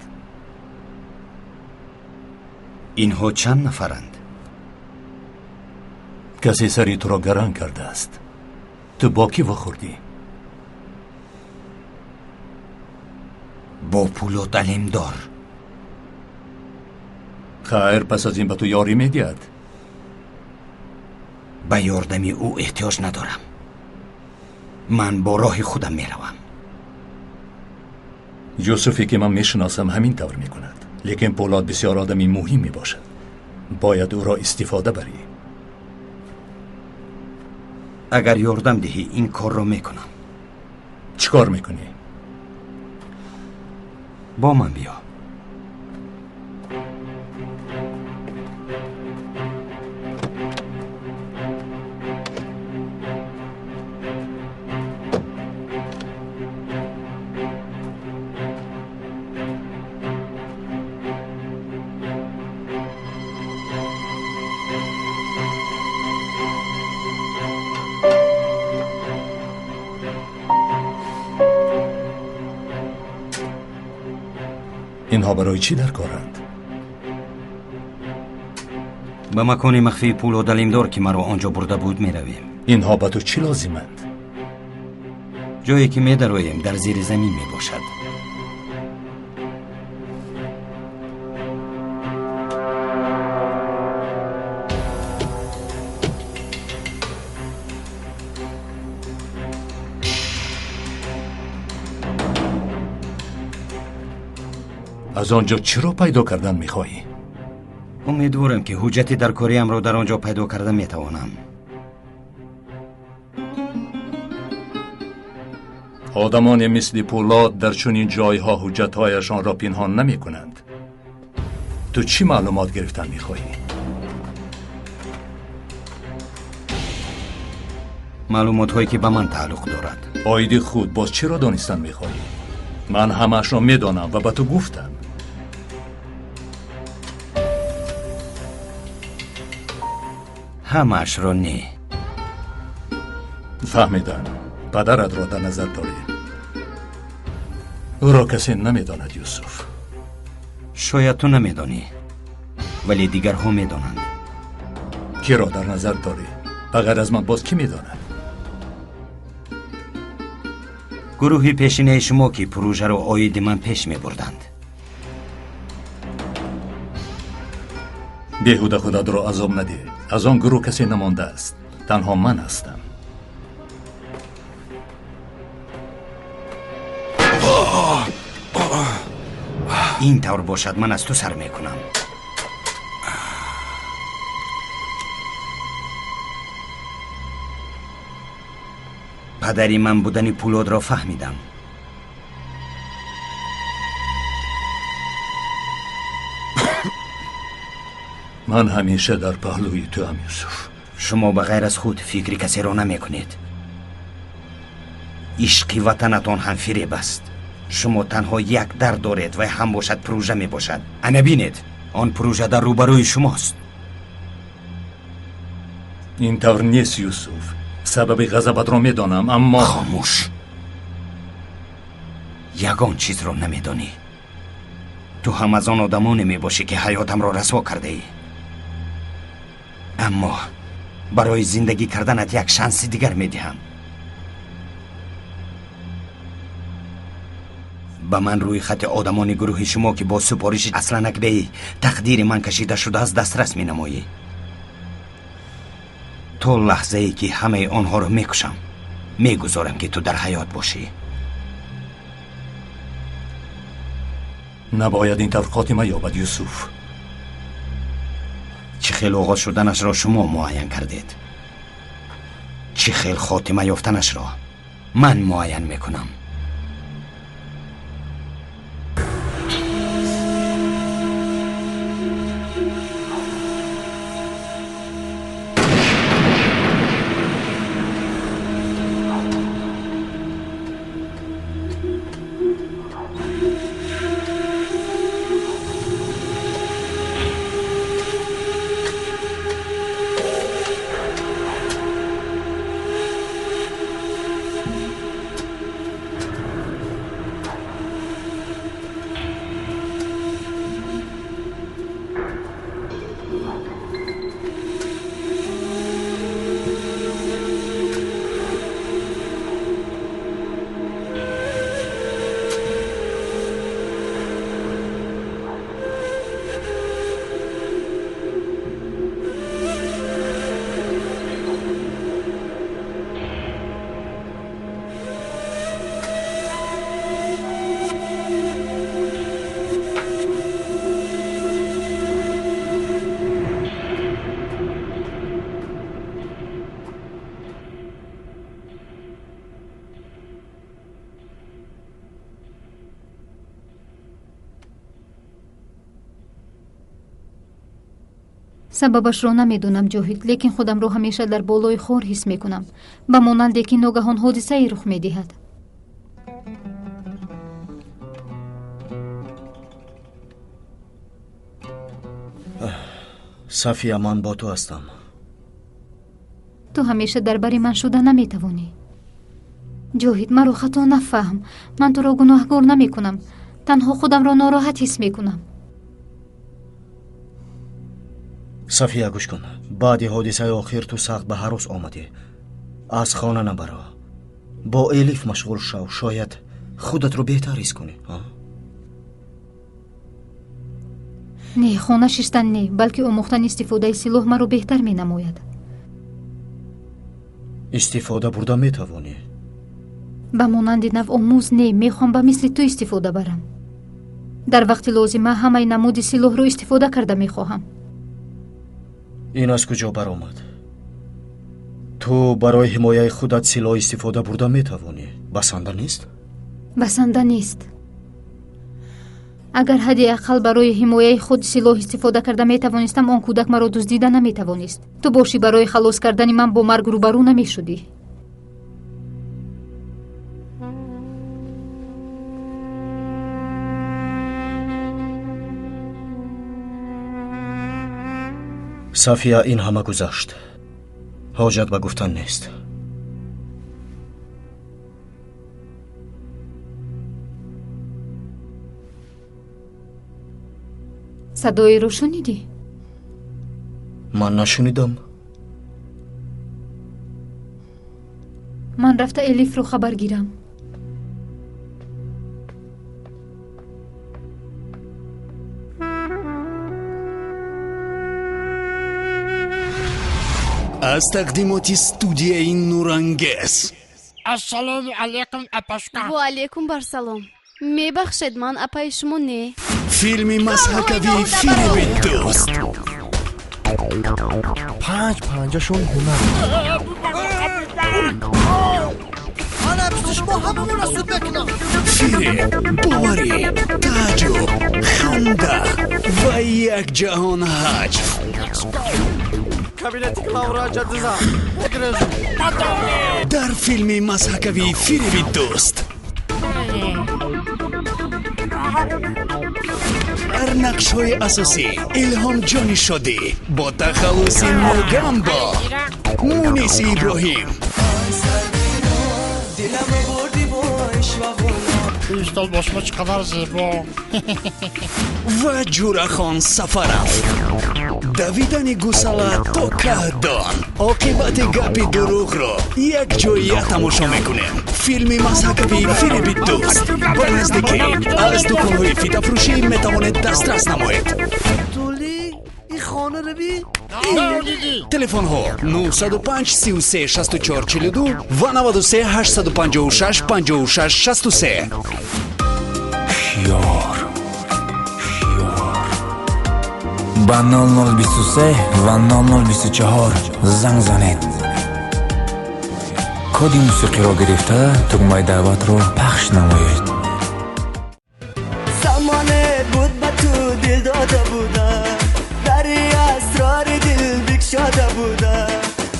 Инҳо чанд нафаранд? Касе сари туро гаран кардааст. Ту бо кӣ вохӯрдӣ? Бо Пулод Алимдор. Хайр, пас аз ин ба ту ёрӣ медиҳад. Ба ёрдами ӯ эҳтиёҷ надорам. Ман бо роҳи худам меравам. Юсуфе ки ман мешиносам ҳамин тавр мекунад. Лекин Пулод бисёр одами муҳим мебошад. Бояд ӯро истифода барӣ. Агар ёрдам диҳӣ, ин корро мекунам. Чӣ кор мекунӣ? Бо ман биё. Инҳо барои чӣ дар коранд? Ба макони махфии Пулод Алимдор, ки маро он ҷо бурда буд, меравем. Инҳо ба ту чӣ лозиманд? Ҷое ки медароем, дар зери замин мебошад. Аз он ҷо чиро пайдо кардан мехоҳӣ? Умедворам, ки ҳуҷҷати даркориамро дар он ҷо пайдо карда метавонам. Одамоне мисли Пулод дар чунин ҷойҳо ҳуҷҷатҳояшонро пинҳон намекунанд. Ту чӣ маълумот гирифтан мехоҳӣ? Маълумотҳое ки ба ман тааллуқ дорад. Оиди худ боз чиро донистан мехоҳӣ? Ман ҳамаашро медонам ва ба ту гуфтам. Ҳамаашро не. Фаҳмидам. Падаратро дар назар дорӣ. Ӯро касе намедонад, Юсуф. Шояд ту намедонӣ, вале дигарҳо медонанд. Киро дар назар дорӣ? Ба ғайр аз ман боз кӣ медонад? Гурӯҳи пешинаи шумо, ки пурӯжаро оиди ман пеш мебурданд. Беҳуда худатро азоб надиҳ. Аз он гурӯҳ касе намондааст. Танҳо ман ҳастам. Ин тавр бошад, ман аз ту сар мекунам. Падари ман будани Пулодро фаҳмидам. Ман ҳамеша дар паҳлӯи туам, Юсуф. Шумо ба ғайр аз худ фикри касеро намекунед. Ишқи ватанатон ҳам фиреб аст. Шумо танҳо як дар доред ва ҳам бошад пурӯжа мебошад. Ана бинед, он пурӯжа дар рӯбарӯи шумост. Ин тавр нест, Юсуф. Сабаби ғазабатро медонам, аммо хомӯш. Ягон чизро намедонӣ. Ту ҳам аз он одамоне мебошӣ, ки ҳаётамро расво кардаӣ. Аммо барои зиндагӣ карданат як шанси дигар медиҳам. Ба ман рӯи хати одамони гурӯҳи шумо, ки бо супориши Асланакбей тақдири ман кашида шудааст, дастрас менамоӣ. То лаҳзае ки ҳамаи онҳоро мекушам, мегузорам, ки ту дар ҳаёт бошӣ. Набояд ин тавр хотима ёбад, Юсуф. Чӣ хел оғоз шуданашро шумо муайян кардед. Чӣ хел хотима ёфтанашро ман муайян мекунам. Сабабашро намедонам, Ҷоҳид, лекин худамро ҳамеша дар болои хор ҳис мекунам, ба монанде ки ногаҳон ҳодисае рух медиҳад. Сафия, ман бо ту ҳастам. Ту ҳамеша дар бари ман шуда наметавонӣ. Ҷоҳид, маро хато нафаҳм. Ман туро гуноҳгор намекунам, танҳо худамро нороҳат ҳис мекунам. Сафия, гӯш кун. Баъди ҳодисаи охир ту сахт ба ҳарос омадӣ. Аз хона набаро, бо Элиф машғул шав, шояд худатро беҳтар ҳис кунӣ. Не, хона шиштан не, балки омӯхтани истифодаи силоҳ маро беҳтар менамояд. Истифода бурда метавонӣ. Ба монанди навомӯз не, мехоҳам ба мисли ту истифода барам. Дар вақти лозима ҳамаи намуди силоҳро истифода карда мехоҳам. Ин аз куҷо баромад? Ту барои ҳимояи худат силоҳ истифода бурда метавонӣ. Басанда нест? Басанда нест. Агар ҳадди ақал барои ҳимояи худ силоҳ истифода карда метавонистам, он кӯдак маро дуздида наметавонист. Ту бошӣ барои халос кардани ман бо марг рӯбарӯ намешудӣ. Сафия, ин ҳама гузашт. Ҳоҷат ба гуфтан нест. Садоеро шунидӣ? Ман нашунидам. Ман рафта Элифро хабар гирам. Аз тақдимоти студияи Нурангез. Ассалому алайкум, апашка. Ва алайкум барсалом. Мебахшед, ман апаи шумо не. Филми масҳакавии Фиреби дӯст. Панҷ панҷашон ҳунар. Ман пишти шумо ҳамамонро суд мекунам. Фиреб, боварӣ, тааҷҷуб, ханда ва як ҷаҳон ҳаҷв. Кабинети главврача дизам. Дар филми масҳакавии Фиреби дӯст дар нақшҳои асосӣ Илҳомҷони Шодӣ бо тахаллуси Мугамбо, Муниси Иброҳим, Устод бошма чӣ қадар зебо. Ва Ҷурахон Сафаров. Давидани гусала то каҳдон, оқибати гапи дурӯғро якҷоя тамошо мекунем. Филми масҳакавии Фиреби дӯст ба наздикӣ аз дуконҳои фитафурӯшӣ метавонед дастрас намоед. Телефонҳо 905 33 64 42 ва 93 856 56 63. Хиёр ба 0023 ва 0024 занг занед. Коди мусиқиро гирифта тугмаи даъватро пахш намоед. Замоне буд ба ту дил дода будам, дари асрори дил бикшода будам.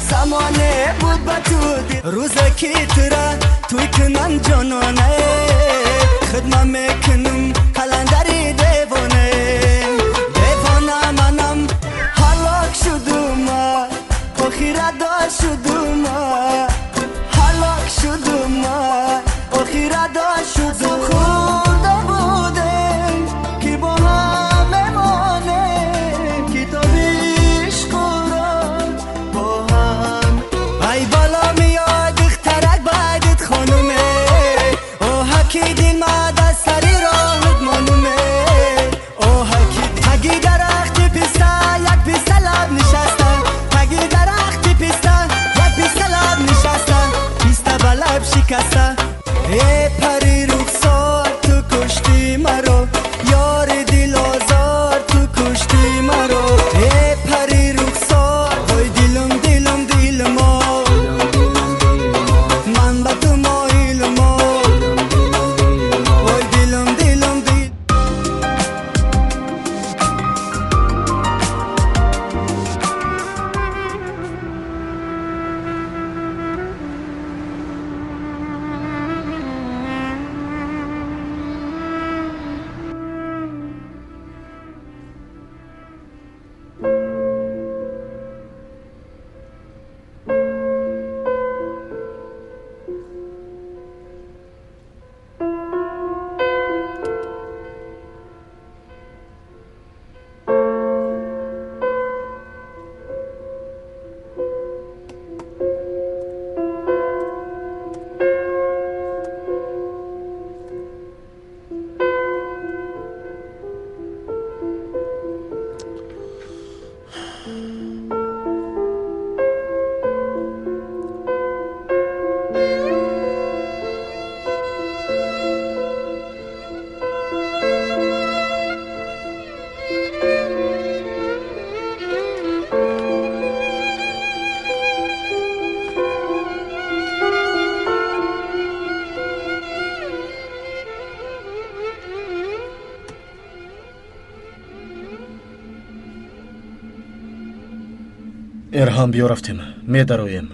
Замоне буд ба ту дил, рӯзе ки тура туй кунам ҷононе, хидма мекунам қаландари девоне. Девона манам, ҳалок шудума, охирада шудума, ҳалок шудума, охирада шудум. Хурда будем ки бо ҳам мемонем, китоби ишқро бо ҳам. Ай бало меояд духтарак байдид хонуме, оҳаки дил мад аз сари роҳ Эрҳам, биё рафтем, медароем.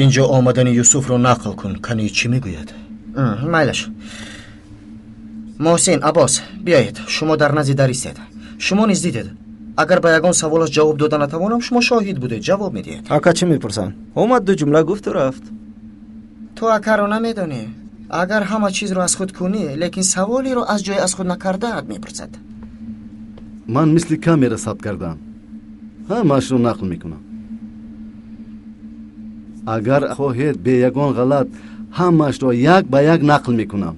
Инҷо омадани Юсуфро нақл кун, кани чӣ мегӯяд? Майлаш. Муҳсин, Аббос, биёед, шумо дар назди дар истед. Шумо низ дидед. Агар ба ягон саволаш ҷавоб дода натавонам, шумо шоҳид будед, ҷавоб медиҳед. Ака чӣ мепурсанд? Омад, ду ҷумла гуфту рафт. Ту акаро намедонӣ. Агар ҳама чизро аз худ кунӣ, лекин саволеро аз ҷои аз худ накардаат мепурсад. Ман мисли камера сабт кардам. Ҳамаашро нақл мекунам. Агар хоҳед, бе ягон ғалат ҳамаашро як ба як нақл мекунам.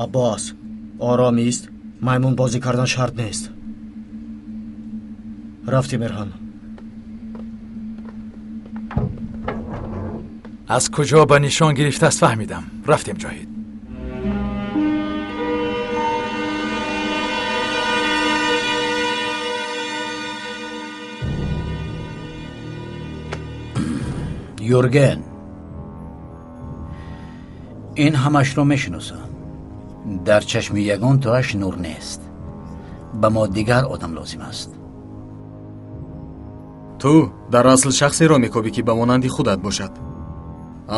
Аббос, ором ист. Маймун бозӣ кардан шарт нест. Рафтем, Эрҳан. Аз куҷо ба нишон гирифтааст фаҳмидам. Рафтем, Ҷоҳид. Юрген, ин ҳамашро мешиносам. Дар чашми ягон тоаш нур нест. Ба мо дигар одам лозим аст. Ту дар асл шахсеро мекобӣ, ки ба монанди худат бошад,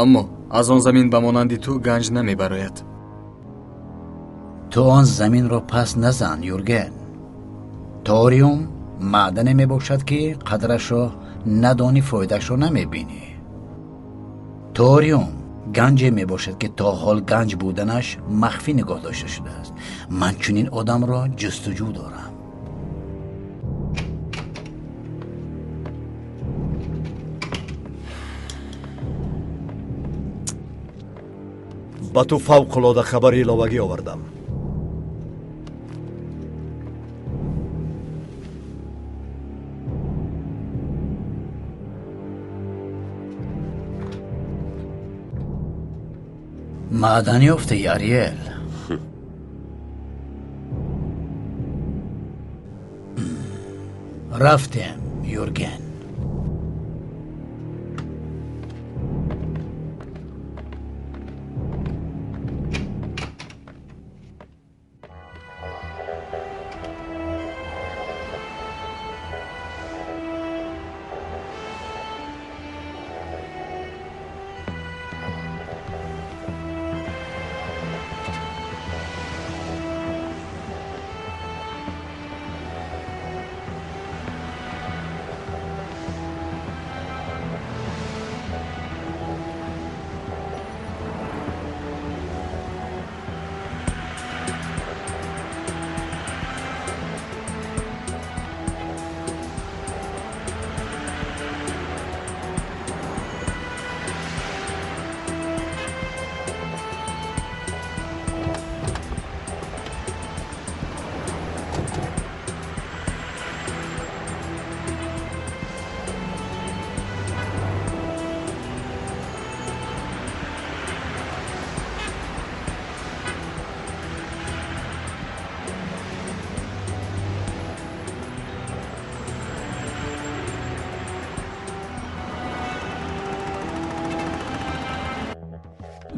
аммо аз он замин ба монанди ту ганҷ намебарояд. Ту он заминро пас назан, Юрген. Ториум маъдане мебошад, ки қадрашро надонӣ, фоидаашро намебинӣ. Ториум ганҷе мебошад, ки то ҳол ганҷ буданаш махфӣ нигоҳ дошта шудааст. Ман чунин одамро ҷустуҷӯ дорам. Ба ту фавқулода хабари иловагӣ овардам. Маъдан ёфтӣ, Ариэл? Рафтем, Юрген.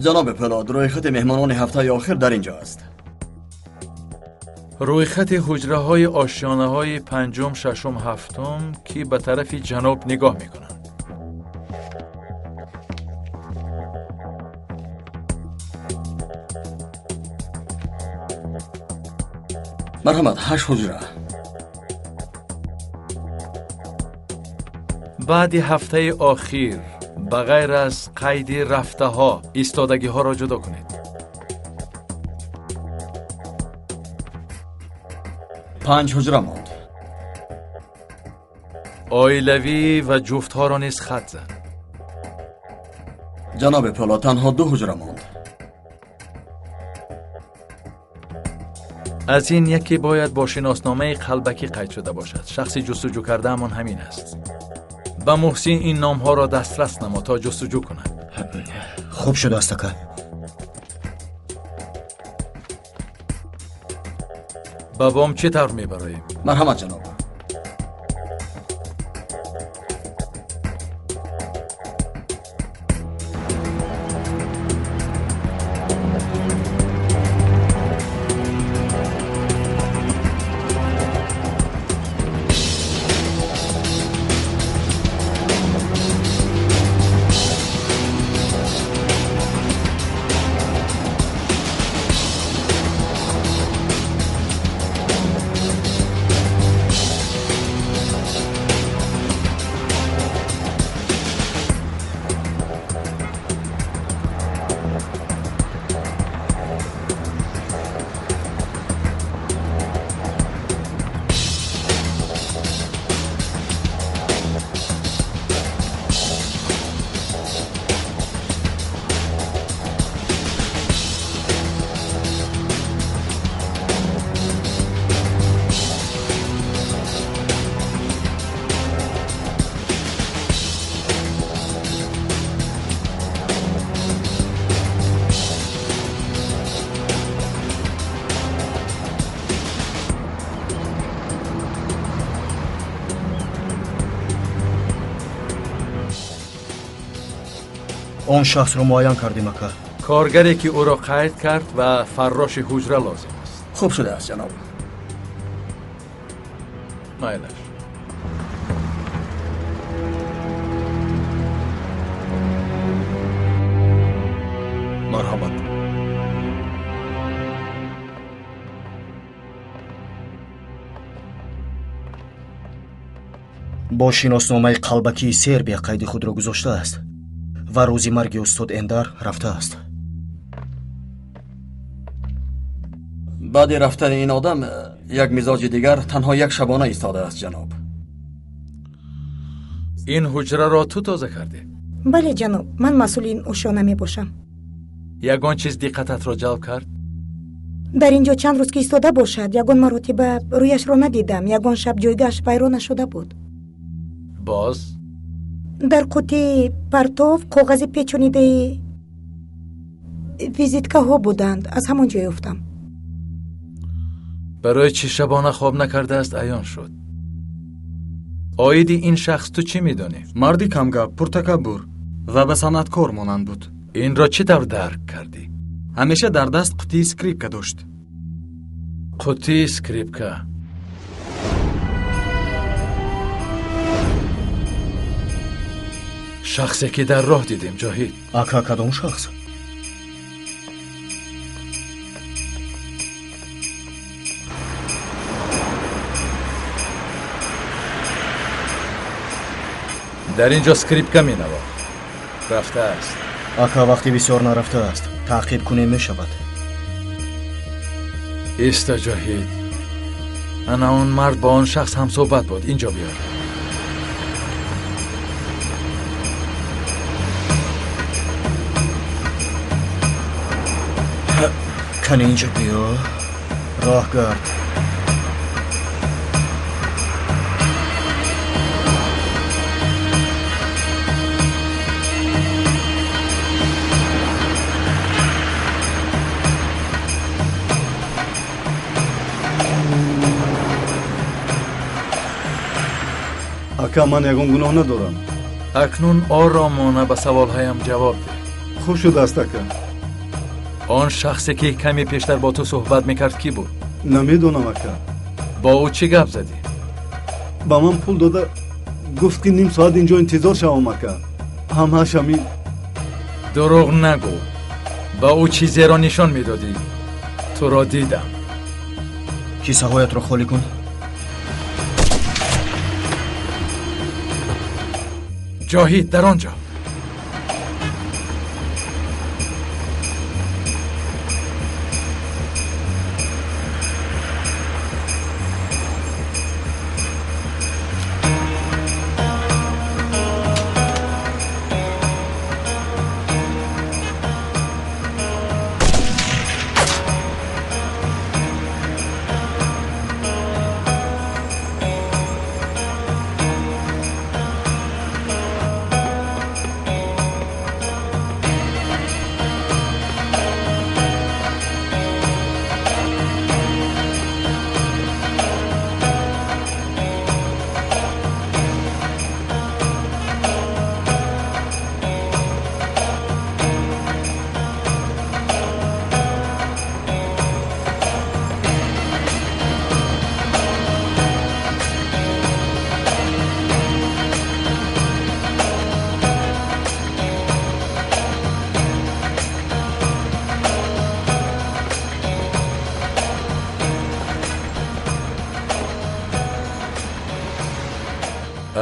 Ҷаноби Пулод, рӯйхати меҳмонони ҳафтаи охир дар инҷо аст. Рӯйхати ҳуҷраҳои ошёнаҳои панҷум, шашум, ҳафтум, ки ба тарафи ҷаноб нигоҳ мекунанд. Марҳамат, 8 ҳуҷра. Баъди ҳафтаи охир ба ғайр аз қайди рафтаҳо истодагиҳоро ҷудо кунед. 5 ҳуҷра монд. Оилавӣ ва ҷуфтҳоро низ хат зад. Ҷаноби Пулод, танҳо 2 ҳуҷра монд. Аз ин яке бояд бо шиносномаи қалбакӣ қайд шуда бошад. Шахси ҷустуҷӯ кардаамон ҳамин аст. Ба Муҳсин ин номҳоро дастрас намо то ҷустуҷӯ кунад. Хуб шудааст, ака. Ба бом чӣ тавр мебароем? Марҳамат, ҷаноб. Он шахсро муайян кардем, ака. Коргаре ки ӯро қайд кард ва фарроши ҳуҷра лозим аст. Хуб шудааст, ҷаноб. Майлаш. Марҳамат. Бо шиносномаи қалбакии Сербия қайди худро гузоштааст ва рӯзи марги устод Эндар рафтааст. Баъди рафтани ин одам як мизоҷи дигар танҳо як шабона истодааст, ҷаноб. Ин ҳуҷраро ту тоза кардӣ? Бале, ҷаноб, ман масъули ин ошёна мебошам. Ягон чиз диққататро ҷалб кард? Дар ин ҷо чанд рӯз ки истода бошад, ягон маротиба рӯяшро надидам, ягон шаб ҷойгаҳаш вайрон нашуда буд. Боз? Дар қуттии партов коғази печонидаи визиткаҳо буданд, аз ҳамон ҷо ёфтам. Барои чӣ шабона хоб накардааст аён шуд. Оиди ин шахс ту чӣ медонӣ? Марди камгап, пуртакаббур ва ба санъаткор монанд буд. Инро чӣ тавр дарк кардӣ? Ҳамеша дар даст қуттии скрипка дошт. Қуттии скрипка. Шахсе ки дар роҳ дидем, Ҷоҳид. Ака, кадом шахс? Дар ин ҷо скрипка менавохт. Рафтааст. Ака, вақти бисёр нарафтааст. Таъқиб кунем мешавад. Иста, Ҷоҳид. Ана он мард бо он шахс ҳамсӯҳбат буд. Инҷо биёр. Кани инҷо биё. Роҳ гард. Ака, ман ягон гуноҳ надорам. Акнун оромона ба саволҳоям ҷавоб деҳ. Хуб шудааст, ака. Он шахсе ки каме пештар бо ту суҳбат мекард кӣ буд? Намедонам, ака. Бо ӯ чӣ гап задӣ? Ба ман пул дода гуфт ки ним соат инҷо интизор шавам, ака. Ҳамааш ҳамин. Дурӯғ нагӯ. Ба ӯ чизеро нишон медодӣ. Туро дидам. Кисаҳоятро холӣ кун. Ҷоҳид, дар он ҷо.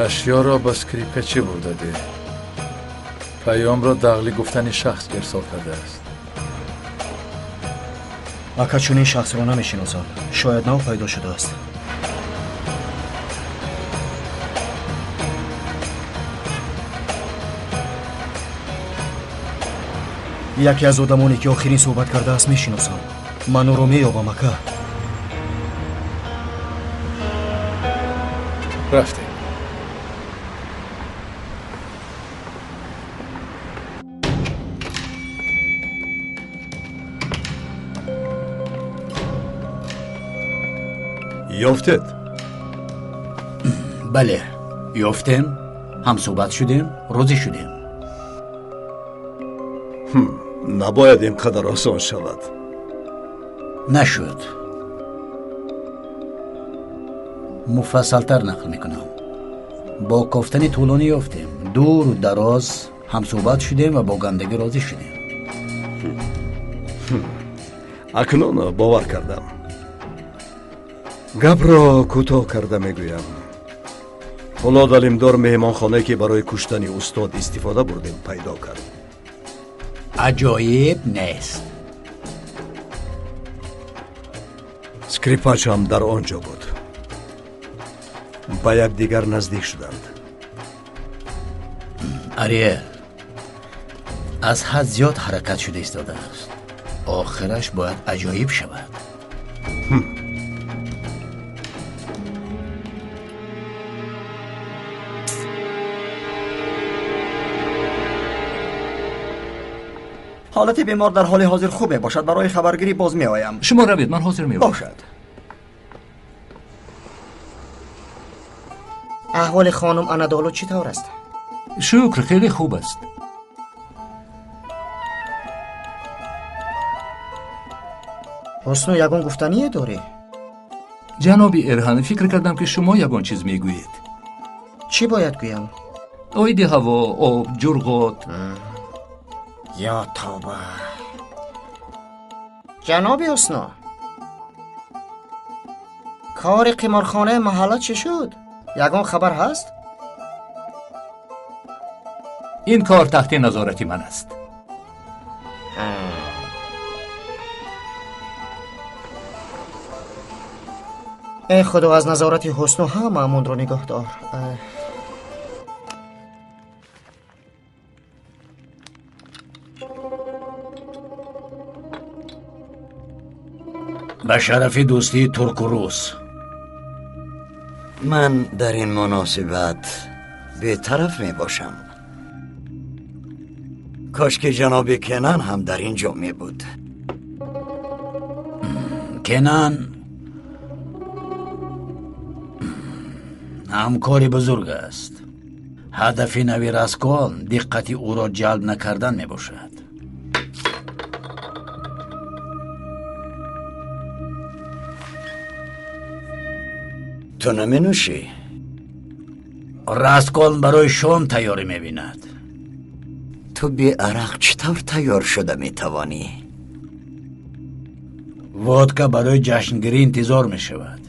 Ашёро ба скрипка чӣ бурдадӣ? Паёмро дағли гуфтани шахс ирсол кардааст. Ака, чунин шахсро намешиносам. Шояд нав пайдо шудааст. Яке аз одамоне ки охирин суҳбат кардааст мешиносам. Ман ӯро меёбам, ака. Рафтем. Ёфтед? Бале, ёфтем, ҳамсӯҳбат шудем, розӣ шудем. Набояд ин қадар осон шавад. Нашуд. Муфассалтар нақл мекунам. Бо кофтани тӯлонӣ ёфтем. Дуру дароз ҳамсӯҳбат шудем ва бо гандагӣ розӣ шудем. Акнун бовар кардам. Гапро кӯтоҳ карда мегӯям. Фолод Алимдор меҳмонхонае ки барои куштани устод истифода бурдем пайдо кард. Аҷоиб нест. Скрипач ҳам дар он ҷо буд. Ба якдигар наздик шуданд. Ариэл аз ҳад зиёд ҳаракат шуда истодааст. Охираш бояд аҷоиб шавад. ҳолати бемор дар ҳоли ҳозир хуб мебошад. Барои хабаргирӣ боз меоям. Шумо равед, ман ҳозир меоям. Бошад. Аҳволи хонум Анадолу чӣ тавр аст? Шукр, хеле хуб аст. Ҳусну, ягон гуфтание дорӣ? Ҷаноби Эрҳан, фикр кардам ки шумо ягон чиз мегӯед. Чӣ бояд гӯям? Оиди ҳаво, об, ҷурғот. Ё тавба! Ҷаноби Ҳусну, кори қиморхонаи маҳалла чӣ шуд? Ягон хабар ҳаст? Ин кор таҳти назорати ман аст. Эй Худо, аз назорати Ҳусну ҳамаамонро нигоҳ дор. Ба шарафи дӯстии турку рус. Ман дар ин муносибат бетараф мебошам. Кош ки ҷаноби Кенан ҳам дар ин ҷо мебуд. Кенан ҳамкори бузург аст. Ҳадафи нави Раскол диққати ӯро ҷалб накардан мебошад. Ту наменӯшӣ? Раскол барои шом тайёрӣ мебинад. Ту беарақ чӣ тавр тайёр шуда метавонӣ? Водка барои ҷашнгирӣ интизор мешавад.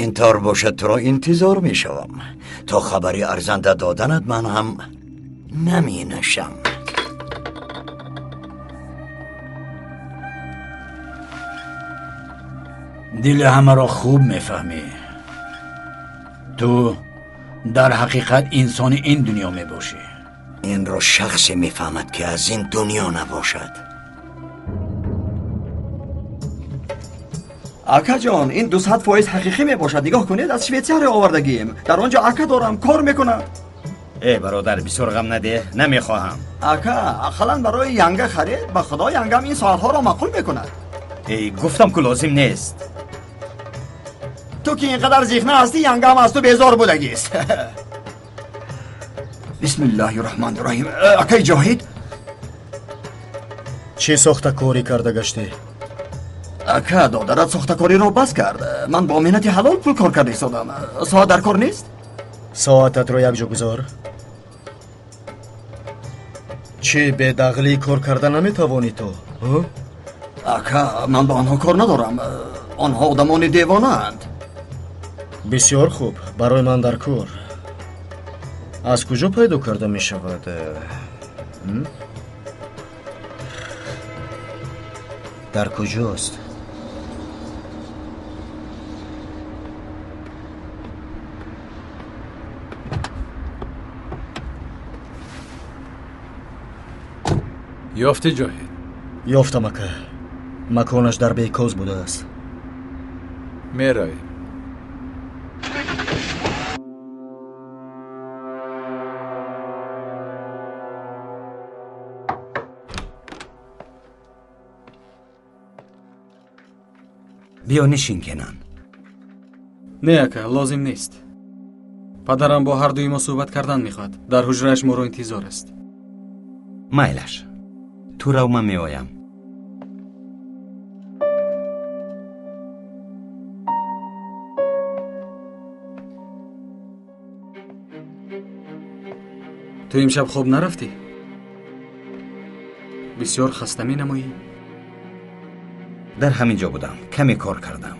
Ин тавр бошад, туро интизор мешавам. То хабари арзанда доданат ман ҳам наменӯшам. Дили ҳамаро хуб мефаҳмӣ. Ту дар ҳақиқат инсони ин дунё мебошӣ. Инро шахсе мефаҳмад ки аз ин дунё набошад. Акаҷон, ин 200% ҳақиқӣ мебошад. Нигоҳ кунед, аз Швейтсария овардагием. Дар он ҷо ака дорам, кор мекунад. Э бародар, бисёр ғам надеҳ, намехоҳам. Ака, ақаллан барои янга харид. Ба худо, янгам ин соатҳоро маъқул мекунад. Эй, гуфтам ку лозим нест. Ту ки ин қадар зихна ҳастӣ, янгам аз ту безор будагист. Бисмиллаҳи раҳмони раҳим. Акаи Ҷоҳид, чӣ сохтакорӣ карда гаштӣ? Ака, додарат сохтакориро бас кард. Ман бо меҳнати ҳалол пул кор карда истодам. Соат дар кор нест? Соататро якҷо гузор. Чӣ бедағлӣ кор карда наметавонӣ ту? Ака, ман ба онҳо кор надорам. Онҳо одамони девонаанд. Бисёр хуб, барои ман дар кор. Аз куҷо пайдо карда мешавад? Дар куҷост? Ёфтӣ, Ҷоҳид? Ёфтам, ака. Маконаш дар Бейкоз будааст. Меравем. Биё нишин, Кенан. Не, ака, лозим нест. Падарам бо ҳар дуи мо суҳбат кардан мехоҳад. Дар ҳуҷрааш моро интизор аст. Майлаш, ту рав, ман меоям. Ту имшаб хоб нарафтӣ? Бисёр хаста менамоӣ? Дар ҳамин ҷо будам, каме кор кардам.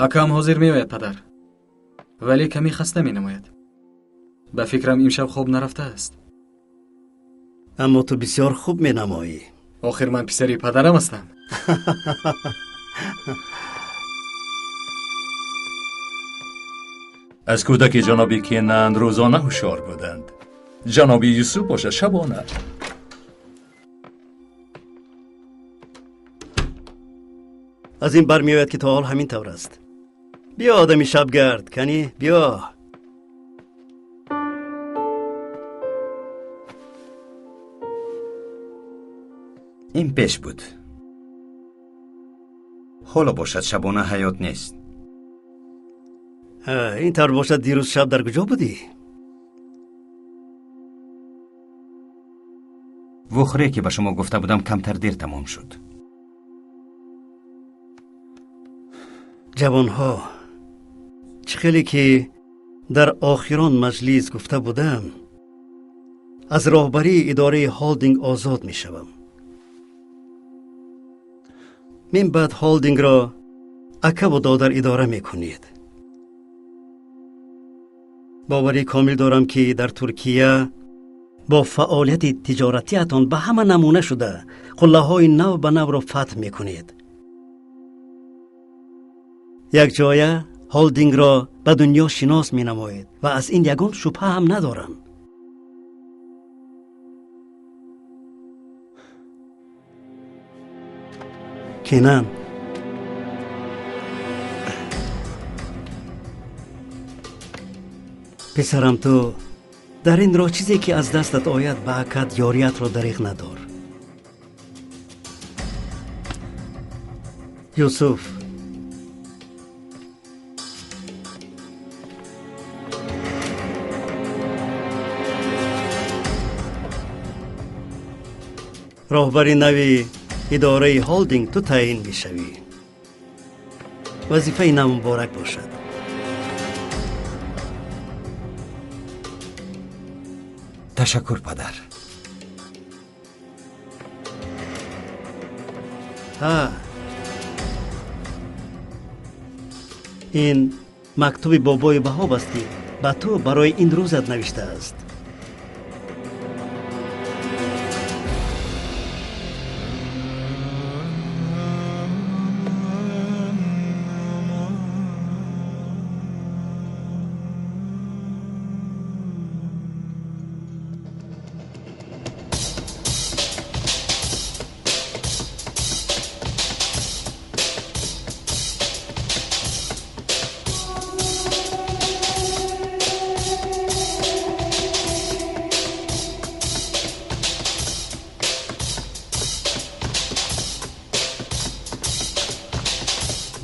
Акам ҳозир меояд, падар, вале каме хаста менамояд. Ба фикрам, имшаб хоб нарафтааст. Аммо ту бисёр хуб менамоӣ. Охир ман писари падарам ҳастам. Аз кӯдаки ҷаноби Кенан рӯзона ҳушёр буданд. Ҷаноби Юсуф бошад шабона. Аз ин бармеояд, ки то ҳол ҳамин тавр аст. Биё, одами шабгард, канӣ, биё. Ин пеш буд. Ҳоло бошад шабона ҳаёт нест. Ин тавр бошад, дирӯз шаб дар куҷо будӣ? Вохӯре, ки ба шумо гуфта будам, камтар дер тамом шуд. Ҷавонҳо, чӣ хеле ки дар охирон маҷлис гуфта будам, аз роҳбарии идораи холдинг озод мешавам. Мин баъд холдингро акаву додар идора мекунед. Боварӣ комил дорам, ки дар Туркия бо фаъолияти тиҷоратиатон ба ҳама намуна шуда, қуллаҳои нав ба навро фатҳ мекунед. Якҷоя холдингро ба дунё шинос менамоед ва аз ин ягон шубҳа ҳам надорам. Кенан, писарам, ту дар ин роҳ чизе ки аз дастат ояд, ба акат ёриятро дариғ надор. Юсуф, роҳбари нави идораи холдинг ту таъин мешавӣ. Вазифаи нав муборак бошад. Ташаккур, падар. Ҳа, ин мактуби бобои Ваҳоб аст, ки ба ту барои ин рӯзат навиштааст.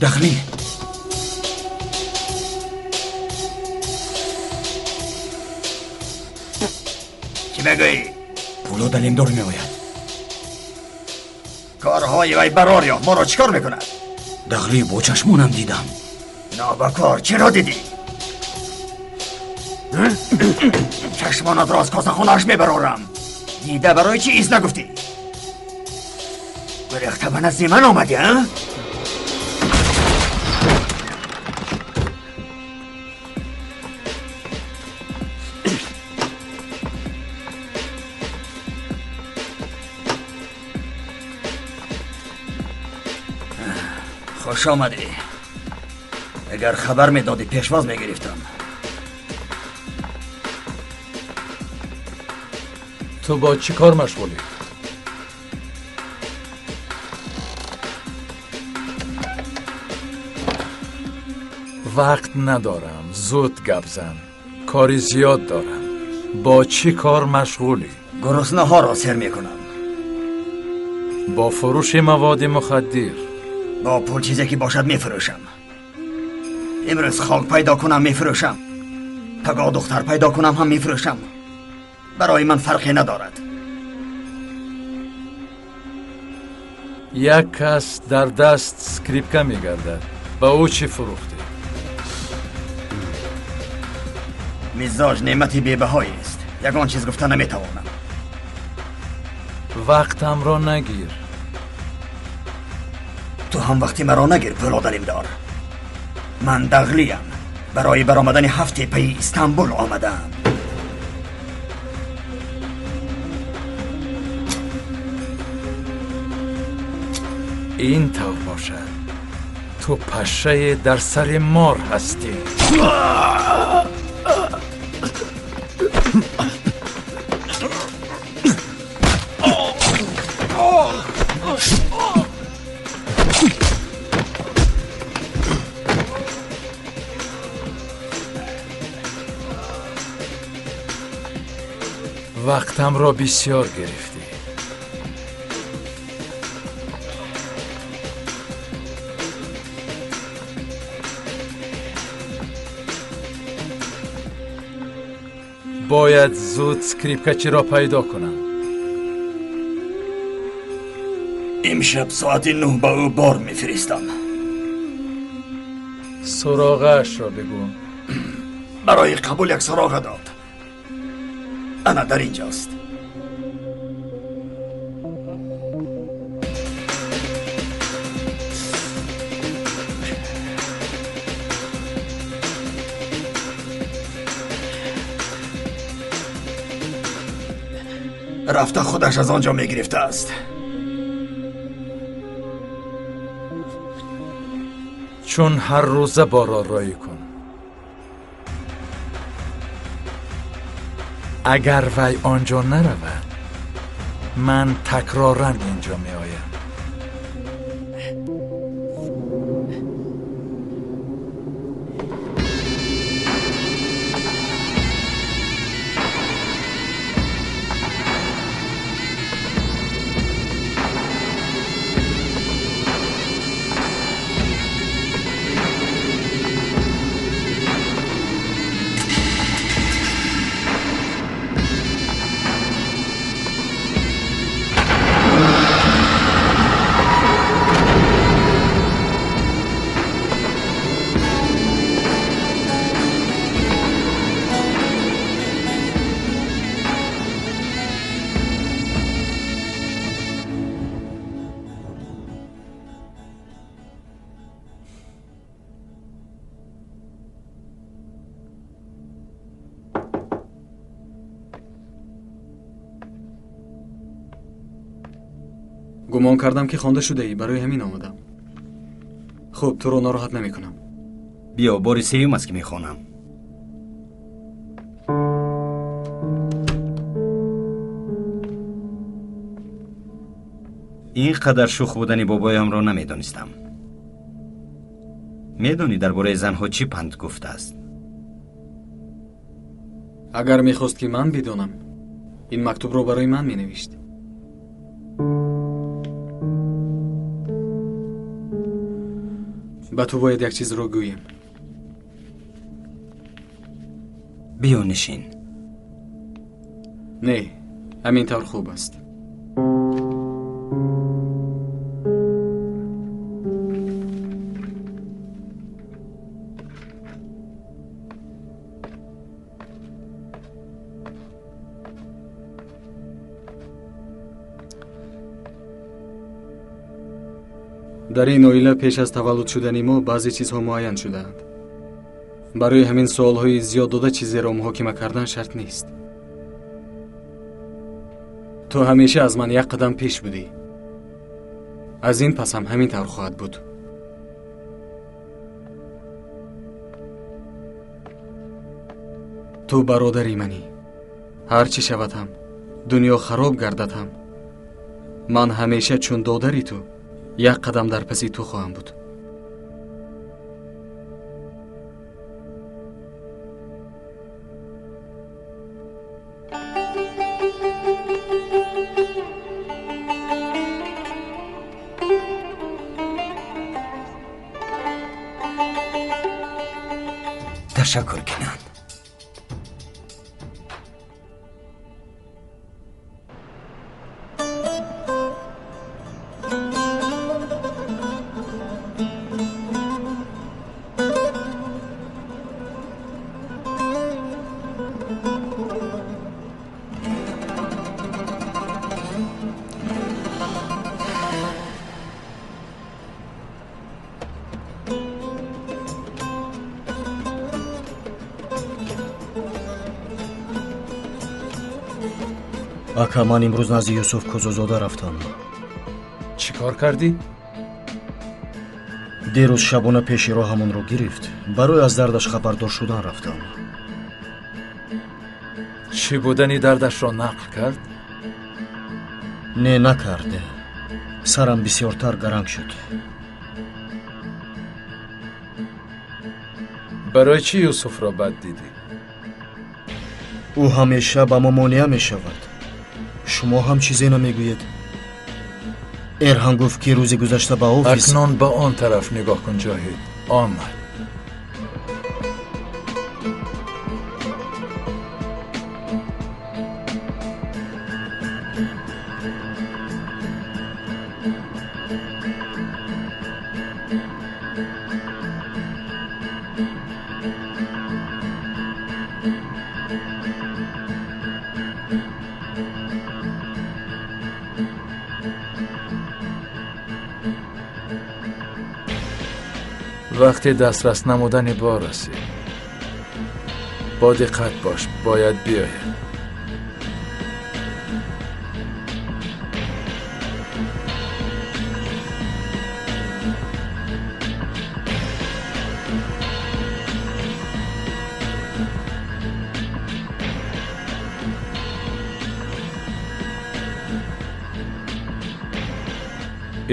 Дахлӣ, чӣ мегӯӣ? Пулод Алимдор меояд. Корҳои вай барор ёфт, моро чӣ кор мекунад? Дахлӣ, бо чашмонам дидам. Нобакор, чиро дидӣ? Чашмонатро аз косахонааш мебарорам. Дида барои чӣ из нагуфтӣ? Гурехта ба назди ман омадӣ, а? Хуш омадӣ. Агар хабар медодӣ, пешвоз мегирифтам. Ту бо чӣ кор машғулӣ? Вақт надорам, зуд гап зан. Кори зиёд дорам. Бо чӣ кор машғулӣ? Гуруснаҳоро сер мекунам. Бо фурӯши маводи мухаддир? Бо пул чизе ки бошад мефурӯшам. Имрӯз хок пайдо кунам мефурӯшам. Пагоҳ духтар пайдо кунам ҳам мефурӯшам. Барои ман фарқе надорад. Як кас дар даст скрипка мегардад. Ба ӯ чӣ фурӯхтӣ? Мизоҷ неъмати бебаҳоест. Ягон чиз гуфта наметавонам. Вақтамро нагир. Ту ҳам вақти маро нагир, Пулодалимдор. Ман дағлиям. Барои баромадани ҳафт теппаи Истанбул омадаам. Ин тавр бошад. Ту пашшае дар сари мор ҳастӣ. Вақтамро бисёр гирифтӣ. Бояд зуд скрипкачиро пайдо кунам. Имшаб соати 9 ба ӯ бор мефиристам. Суроғаашро бигӯ. Барои қабул як суроға дод. Ана дар инҷост. Рафта худаш аз он ҷо мегирифтааст. Чун ҳар рӯза борро роӣ кун. Агар вай он ҷо наравад, ман такроран инҷо меоям. Гумон кардам ки хонда шудаӣ, барои ҳамин омадам. Хуб, туро нороҳат намекунам. Биё, бори сеюм аст ки мехонам. Ин қадар шӯх будани бобоямро намедонистам. Медонӣ дар бораи занҳо чӣ панд гуфтааст? Агар мехост ки ман бидонам, ин мактубро барои ман менавишт. Ба ту бояд як чизро гӯем. Биё нишин. Не, ҳамин тавр хуб аст. Дар ин оила пеш аз таваллуд шудани мо баъзе чизҳо муайян шудаанд. Барои ҳамин суолҳои зиёд дода чизеро муҳокима кардан шарт нест. Ту ҳамеша аз ман як қадам пеш будӣ. Аз ин пас ҳам ҳамин тавр хоҳад буд. Ту бародари манӣ. Ҳар чӣ шавад ҳам, дунё хароб гардад ҳам, ман ҳамеша чун додари ту як қадам дар паси ту хоҳам буд. Ташаккур, Кинан. Ака, ман имрӯз назди Юсуф Кузузода рафтам. Чӣ кор кардӣ? Дирӯз шабона пеши роҳамонро гирифт. Барои аз дардаш хабардор шудан рафтам. Чӣ будани дардашро нақл кард? Не, накард. Сарам бисёртар гаранг шуд. Барои чӣ Юсуфро бад дидӣ? Ӯ ҳамеша ба мо монеа мешавад. Шумо ҳам чизе намегӯед. Эрҳан гуфт, ки рӯзи гузашта ба офис. Акнун ба он тараф нигоҳ кун, Ҷоҳид. Омад. Вақти дастрас намудани бор расид. Бо диққат бош, бояд биёяд.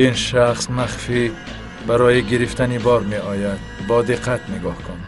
Ин шахс махфӣ барои гирифтани бор меояд. Бо диққат нигоҳ кун.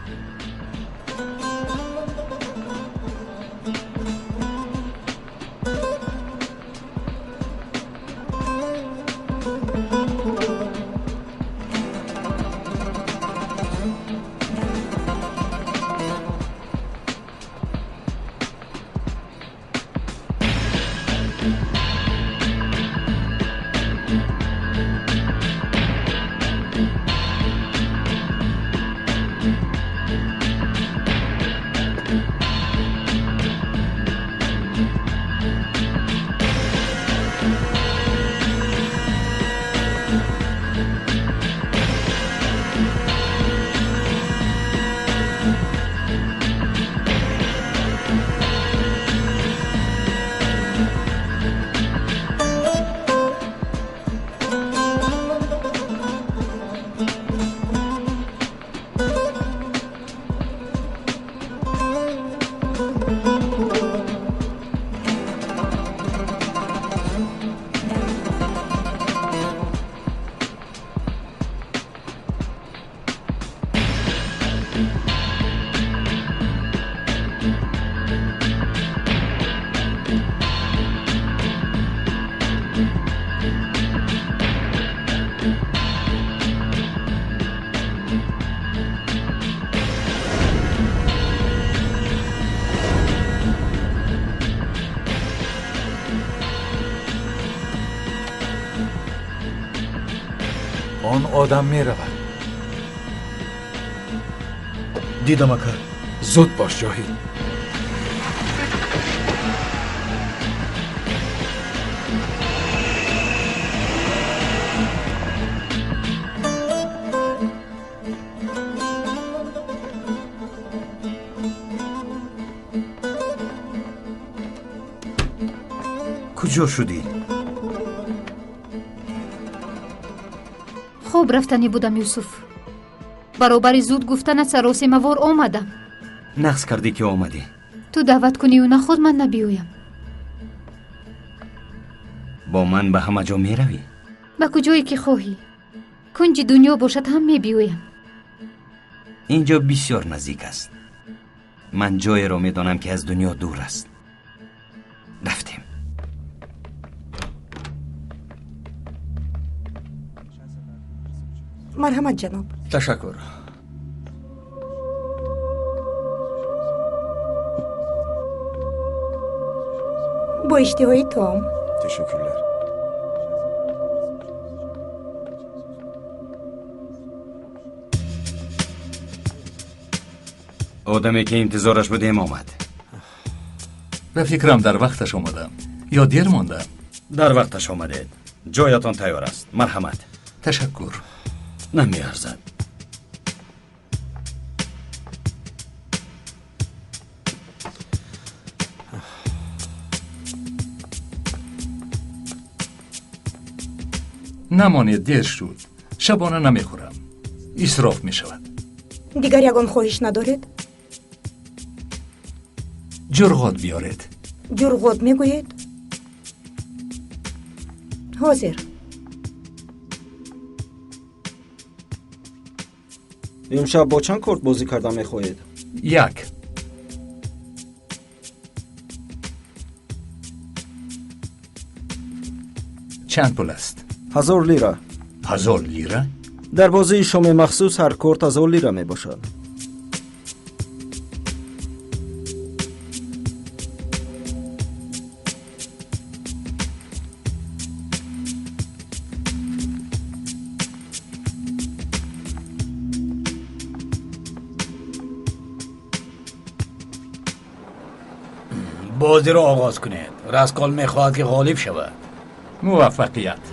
Он одам меравад. Дидам, ака. Зуд бош, Ҷоҳид. Куҷо шудӣ? Хоб рафтанӣ будам, Юсуф. Баробари зуд гуфтанат саросемавор омадам. Нақс кардӣ ки омадӣ. Ту даъват кунию наход ман набиёям. Бо ман ба ҳама ҷо меравӣ? Ба куҷое ки хоҳӣ. Кунҷи дунё бошад ҳам мебиёям. Ин ҷо бисёр наздик аст. Ман ҷоеро медонам ки аз дунё дур аст. Рафтем. Марҳамат, ҷаноб. Ташаккур. Бо иштиҳои том. Teşekkürler. Одаме ки интизораш будем омад. Ба фикрам дар вақташ омадам. Ё дер мондам? Дар вақташ омадед. Ҷоятон тайёр аст. Марҳамат. Ташаккур. Намеарзад. Намонед, дер шуд. Шабона намехӯрам. Исроф мешавад. Дигар ягон хоҳиш надоред? Ҷурғот биёред. Ҷурғот мегӯед? Ҳозир. Имшаб бо чанд корт бозӣ карда мехоҳед? Як. Чанд пул аст? 1000 лира. 1000 лира? Дар бозии шоми махсус ҳар корт 1000 лира мебошад. Бозиро оғоз кунед. Раскол мехоҳад ки ғолиб шавад. Муваффақият.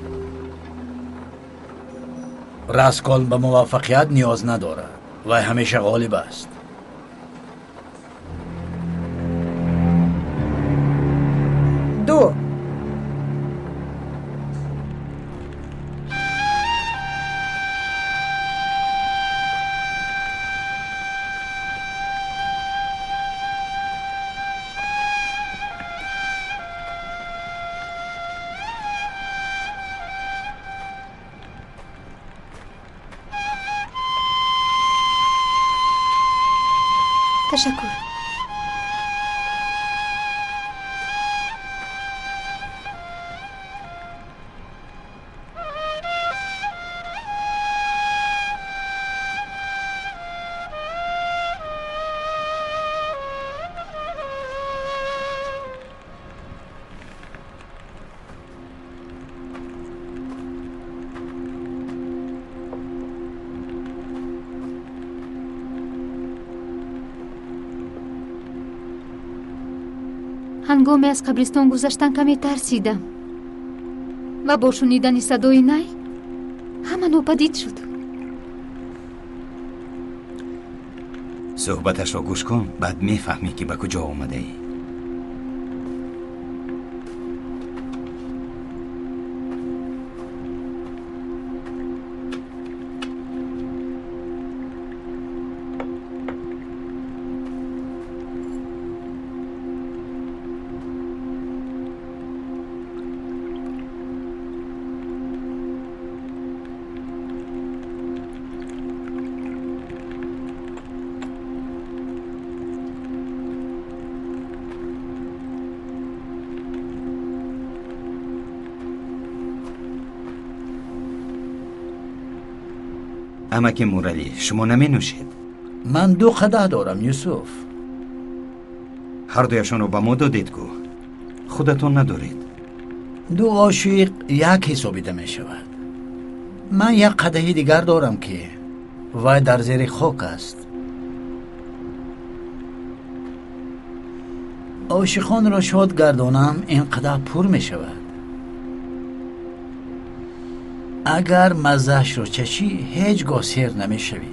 Раскол ба муваффақият ниёз надорад. Вай ҳамеша ғолиб аст. Ду. Ташаккур. Ҳангоме аз қабристон гузаштан каме тарсидам ва бо шунидани садои най ҳама нопадид шуд. Суҳбаташро гӯш кун, баъд мефаҳмӣ ки ба куҷо омадаӣ. Амаки Муралӣ, шумо наменӯшед? Ман ду қадаҳ дорам, Юсуф. Ҳардуяшонро ба мо додед ку? Худатон надоред. Ду ошиқ як ҳисобида мешавад. Ман як қадаҳи дигар дорам ки вай дар зери хок аст. Ошиқонро шод гардонам, ин қадаҳ пур мешавад. Агар маззаашро чашӣ, ҳеҷ гоҳ сер намешавӣ.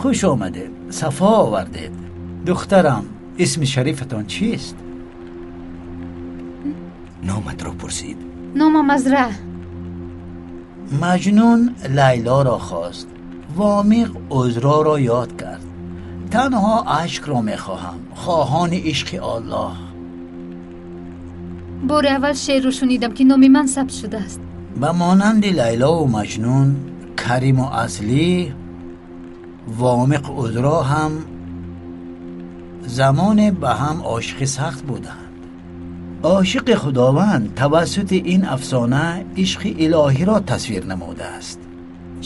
Хуш омадед, сафо овардед. Духтарам, исми шарифатон чист? Номатро пурсид. Номам Азра. Маҷнун Лайлоро хост, Вомиқ Узроро ёд кард. Танҳо ашкро мехоҳам, хоҳони ишқи Аллоҳ. Бори аввал шеърро шунидам, ки номи ман сабт шудааст. Ба монанди Лайлову Маҷнун, Кариму Аслӣ, Вомиқ Узро ҳам замоне ба ҳам ошиқи сахт буданд. Ошиқи Худованд тавассути ин афсона ишқи илоҳиро тасвир намудааст.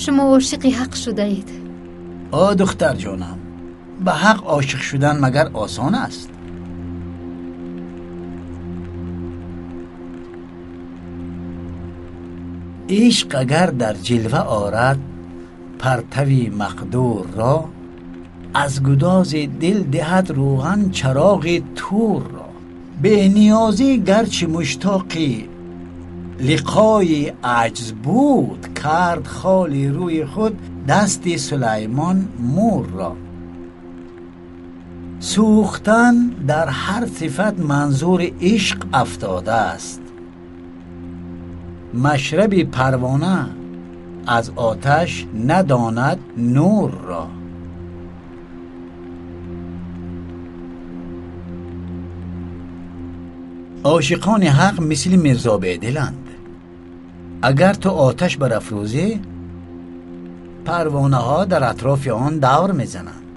Шумо ошиқи ҳақ шудаед. О духтарҷонам, ба ҳақ ошиқ шудан магар осон аст? Ишқ агар дар ҷилва орад партави мақдурро, аз гудози дил диҳад рӯған чароғи турро. Бениёзӣ гарчи муштоқи лиқои аҷз буд, кард холи рӯи худ дасти Сулаймон мурро. Сӯхтан дар ҳар сифат манзури ишқ афтодааст. Машраби парвона аз оташ надонад нурро. Ошиқони ҳақ мисли Мирзо Бедиланд. Агар ту оташ барафрӯзӣ, парвонаҳо дар атрофи он давр мезананд.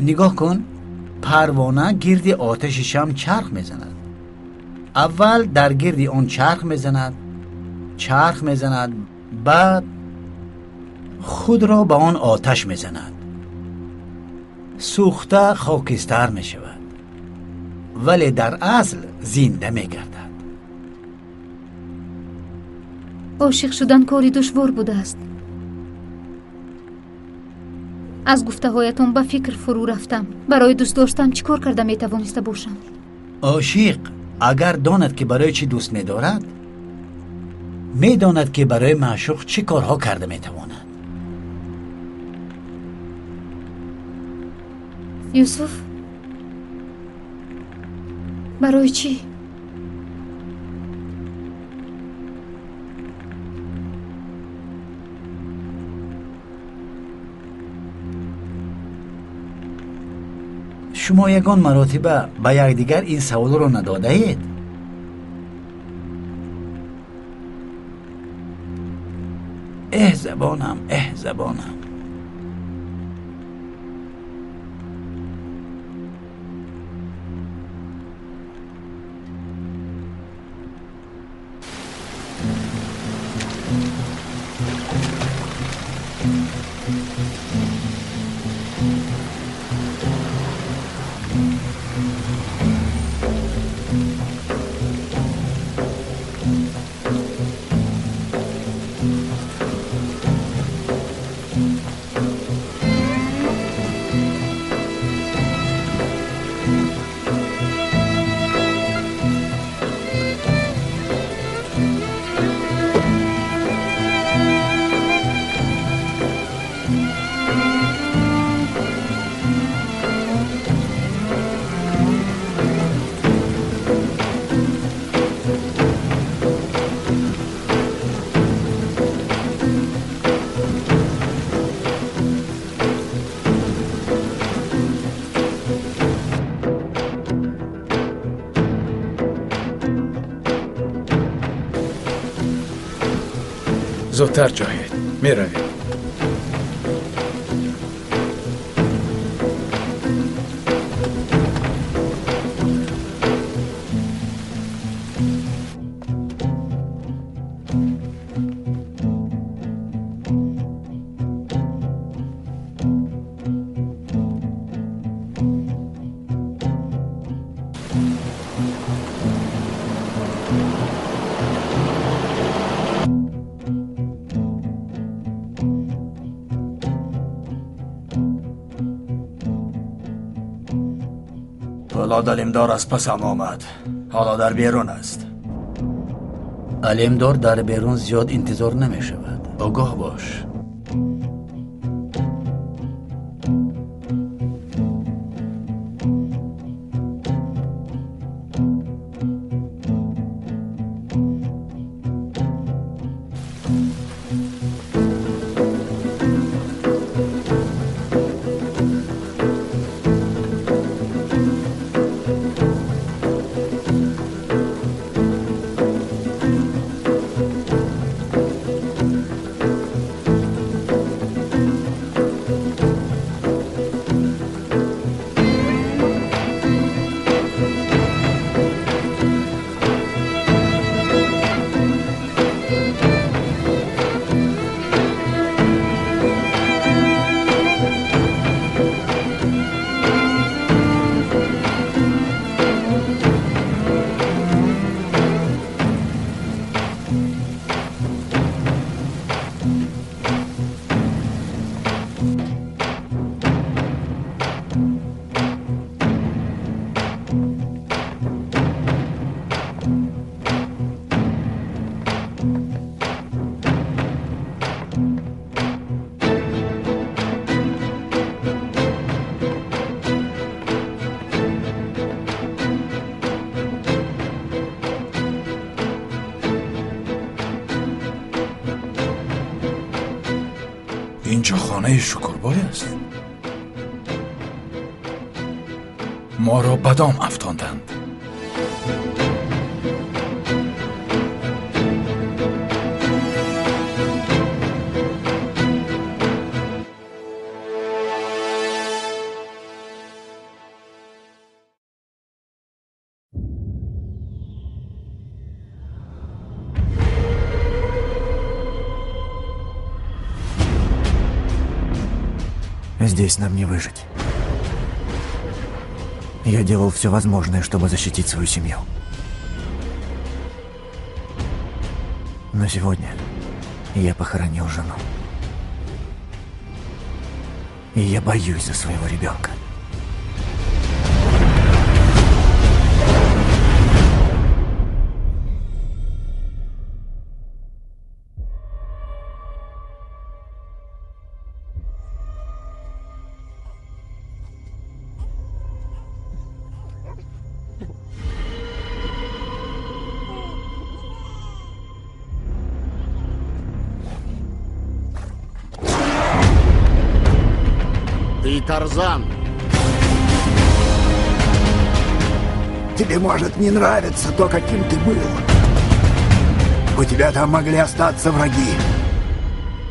Нигоҳ кун, парвона гирди оташи шам чарх мезанад. Аввал дар гирди он чарх мезанад, чарх мезанад, баъд худро ба он оташ мезанад. Сӯхта хокистар мешавад, вале дар асл зинда мегардад. Ошиқ шудан кори душвор будааст. Аз гуфтаҳоятон ба фикр фурӯ рафтам. Барои дӯст доштан чӣ кор карда метавониста бошам? Ошиқ агар донад, ки барои чӣ дӯст медорад, медонад, ки барои маъшуқ чӣ корҳо карда метавонад. Юсуф, барои чӣ? Шумо ягон маротиба ба якдигар ин саволро надодаед? Эҳ забонам, эҳ забонам. Зудтар ҷоҳед, меравем. Пулод Алимдор аз пасам омад. Ҳоло дар берун аст. Алимдор дар берун зиёд интизор намешавад. Огоҳ бош. Инҷо хонаи Шукурбой аст. Моро ба дом афтонданд. Здесь нам не выжить. Я делал все возможное, чтобы защитить свою семью. Но сегодня я похоронил жену. И я боюсь за своего ребенка. Ты Тарзан. Тебе может не нравиться то, каким ты был. У тебя там могли остаться враги.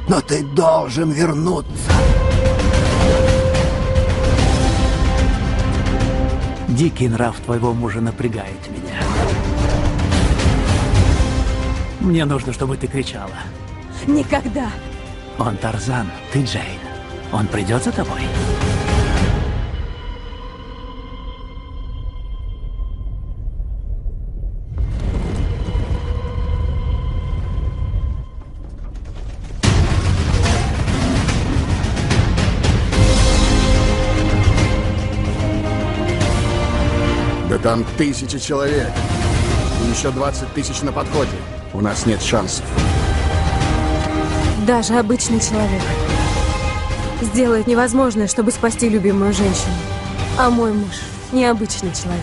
Но ты должен вернуться. Дикий нрав твоего мужа напрягает меня. Мне нужно, чтобы ты кричала. Никогда. Он Тарзан, ты Джейн. Он придет за тобой? Да там 1000 человек. И еще 20 тысяч на подходе. У нас нет шансов. Даже обычный человек сделает невозможное, чтобы спасти любимую женщину. А мой муж необычный человек.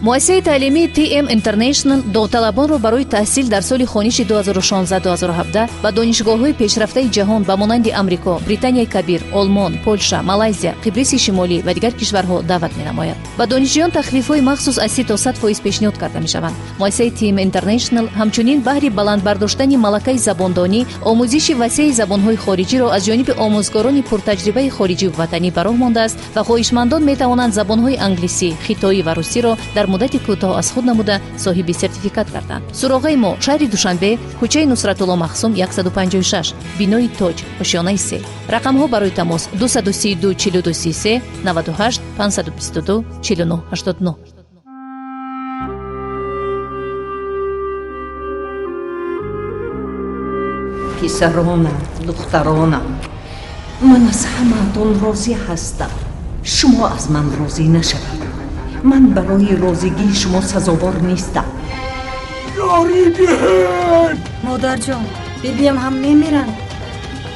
Муассисаи таълимии TM International довталабонро барои таҳсил дар соли хониши 2016-2017 ба донишгоҳҳои пешрафтаи ҷаҳон ба монанди Амрико, Британияи Кабир, Олмон, Полша, Малайзия, Қибриси Шимолӣ ва дигар кишварҳо даъват менамояд. Ба донишҷӯён тахфифҳои махсус аз 30 то 100% пешниҳод карда мешаванд. Муассисаи TM International ҳамчунин баҳри баланд бардоштани малакаи забондонӣ, омӯзиши васеи забонҳои хориҷиро аз ҷониби омӯзгорони пуртаҷрибаи хориҷиву ватанӣ ба роҳ мондааст ва хоҳишмандон метавонанд забонҳои англисӣ, хитоӣ ва русиро дар муддати кӯтоҳ аз худ намуда соҳиби сертификат гарданд. Суроғаи мо: шаҳри Душанбе, кӯчаи Нусратулло Махсум 156, бинои Тоҷ, ошёнаи 3. Рақамҳо барои тамос 232 42 33 98 522 49 89. Писаронам, духтаронам, ман аз ҳамаатон розӣ ҳастам. Шумо аз ман розӣ нашавед. Ман барои розигии шумо сазовор нестам. Ёрӣ диҳед! Модарҷон, бибиям ҳам мемиранд.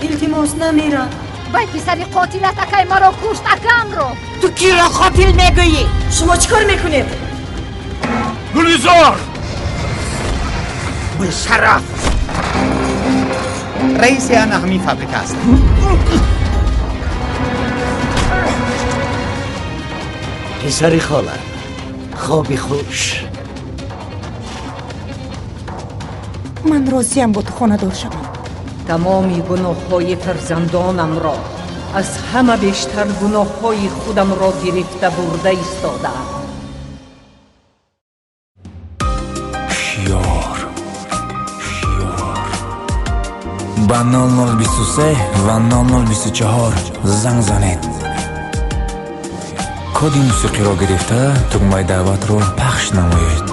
Илтимос, намиранд. Вай писари қотилат акай маро кушт, акамро. Ту киро қотил мегӯӣ? Шумо чӣ кор мекунед? Гулизор! Бешараф! Раиси ана ҳамин фабрика аст. Писари хола, хоби хуш. Ман розиям бо ту хонадор шавам. Тамоми гуноҳҳои фарзандонамро, аз ҳама бештар гуноҳҳои худамро гирифта бурда истодаам. Шиёр, ба 0023 ва 0024 занг занед. Коди мусиқиро гирифта тугмаи даъватро пахш намоед.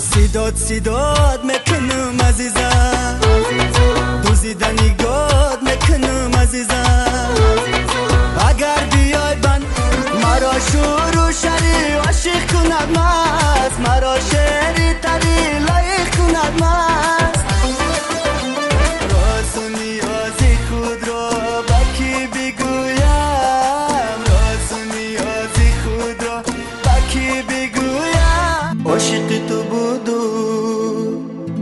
Сидод сидод мекунам, азизам, дузида нигоҳ мекунам, азизам. Агар биёй банд маро шуру шари ошиқ кунад маст, маро шеъри тари лоиқ кунад маст. Ошиқи ту буду,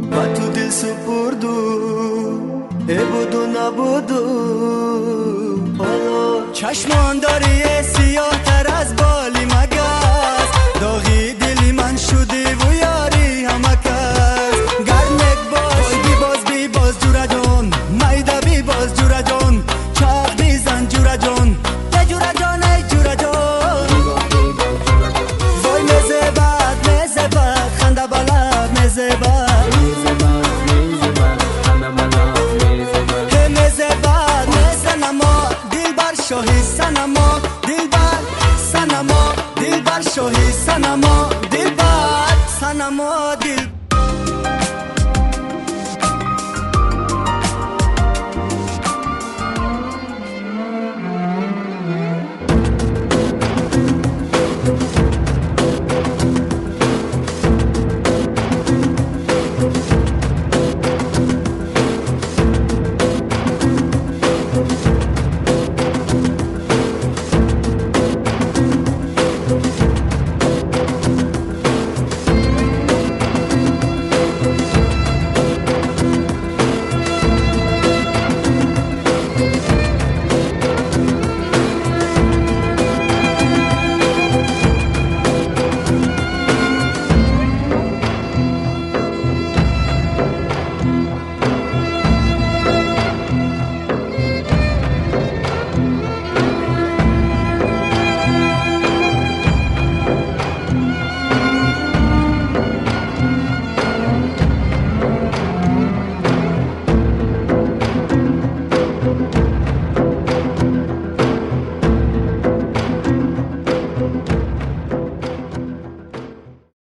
ба ту дил супурду, э буду набуду. Ҳоло чашмон дори сиёҳтар аз боли магас, доғи дили ман шудиву ёри ҳама кас. Гар нек бош, бибоз, бибоз ҷураҷон, майда бибоз ҷураҷон, чақ бизан ҷураҷон, э ҷураҷон, эй ҷураҷон. Вой мезебад, мезебад, ханда ба лаб мезебад, э мезебад, мезанамо, дилбар шоҳи санамо, дилбар санамо, дилбар шоҳи санамо, дилбар санамо, дилбар.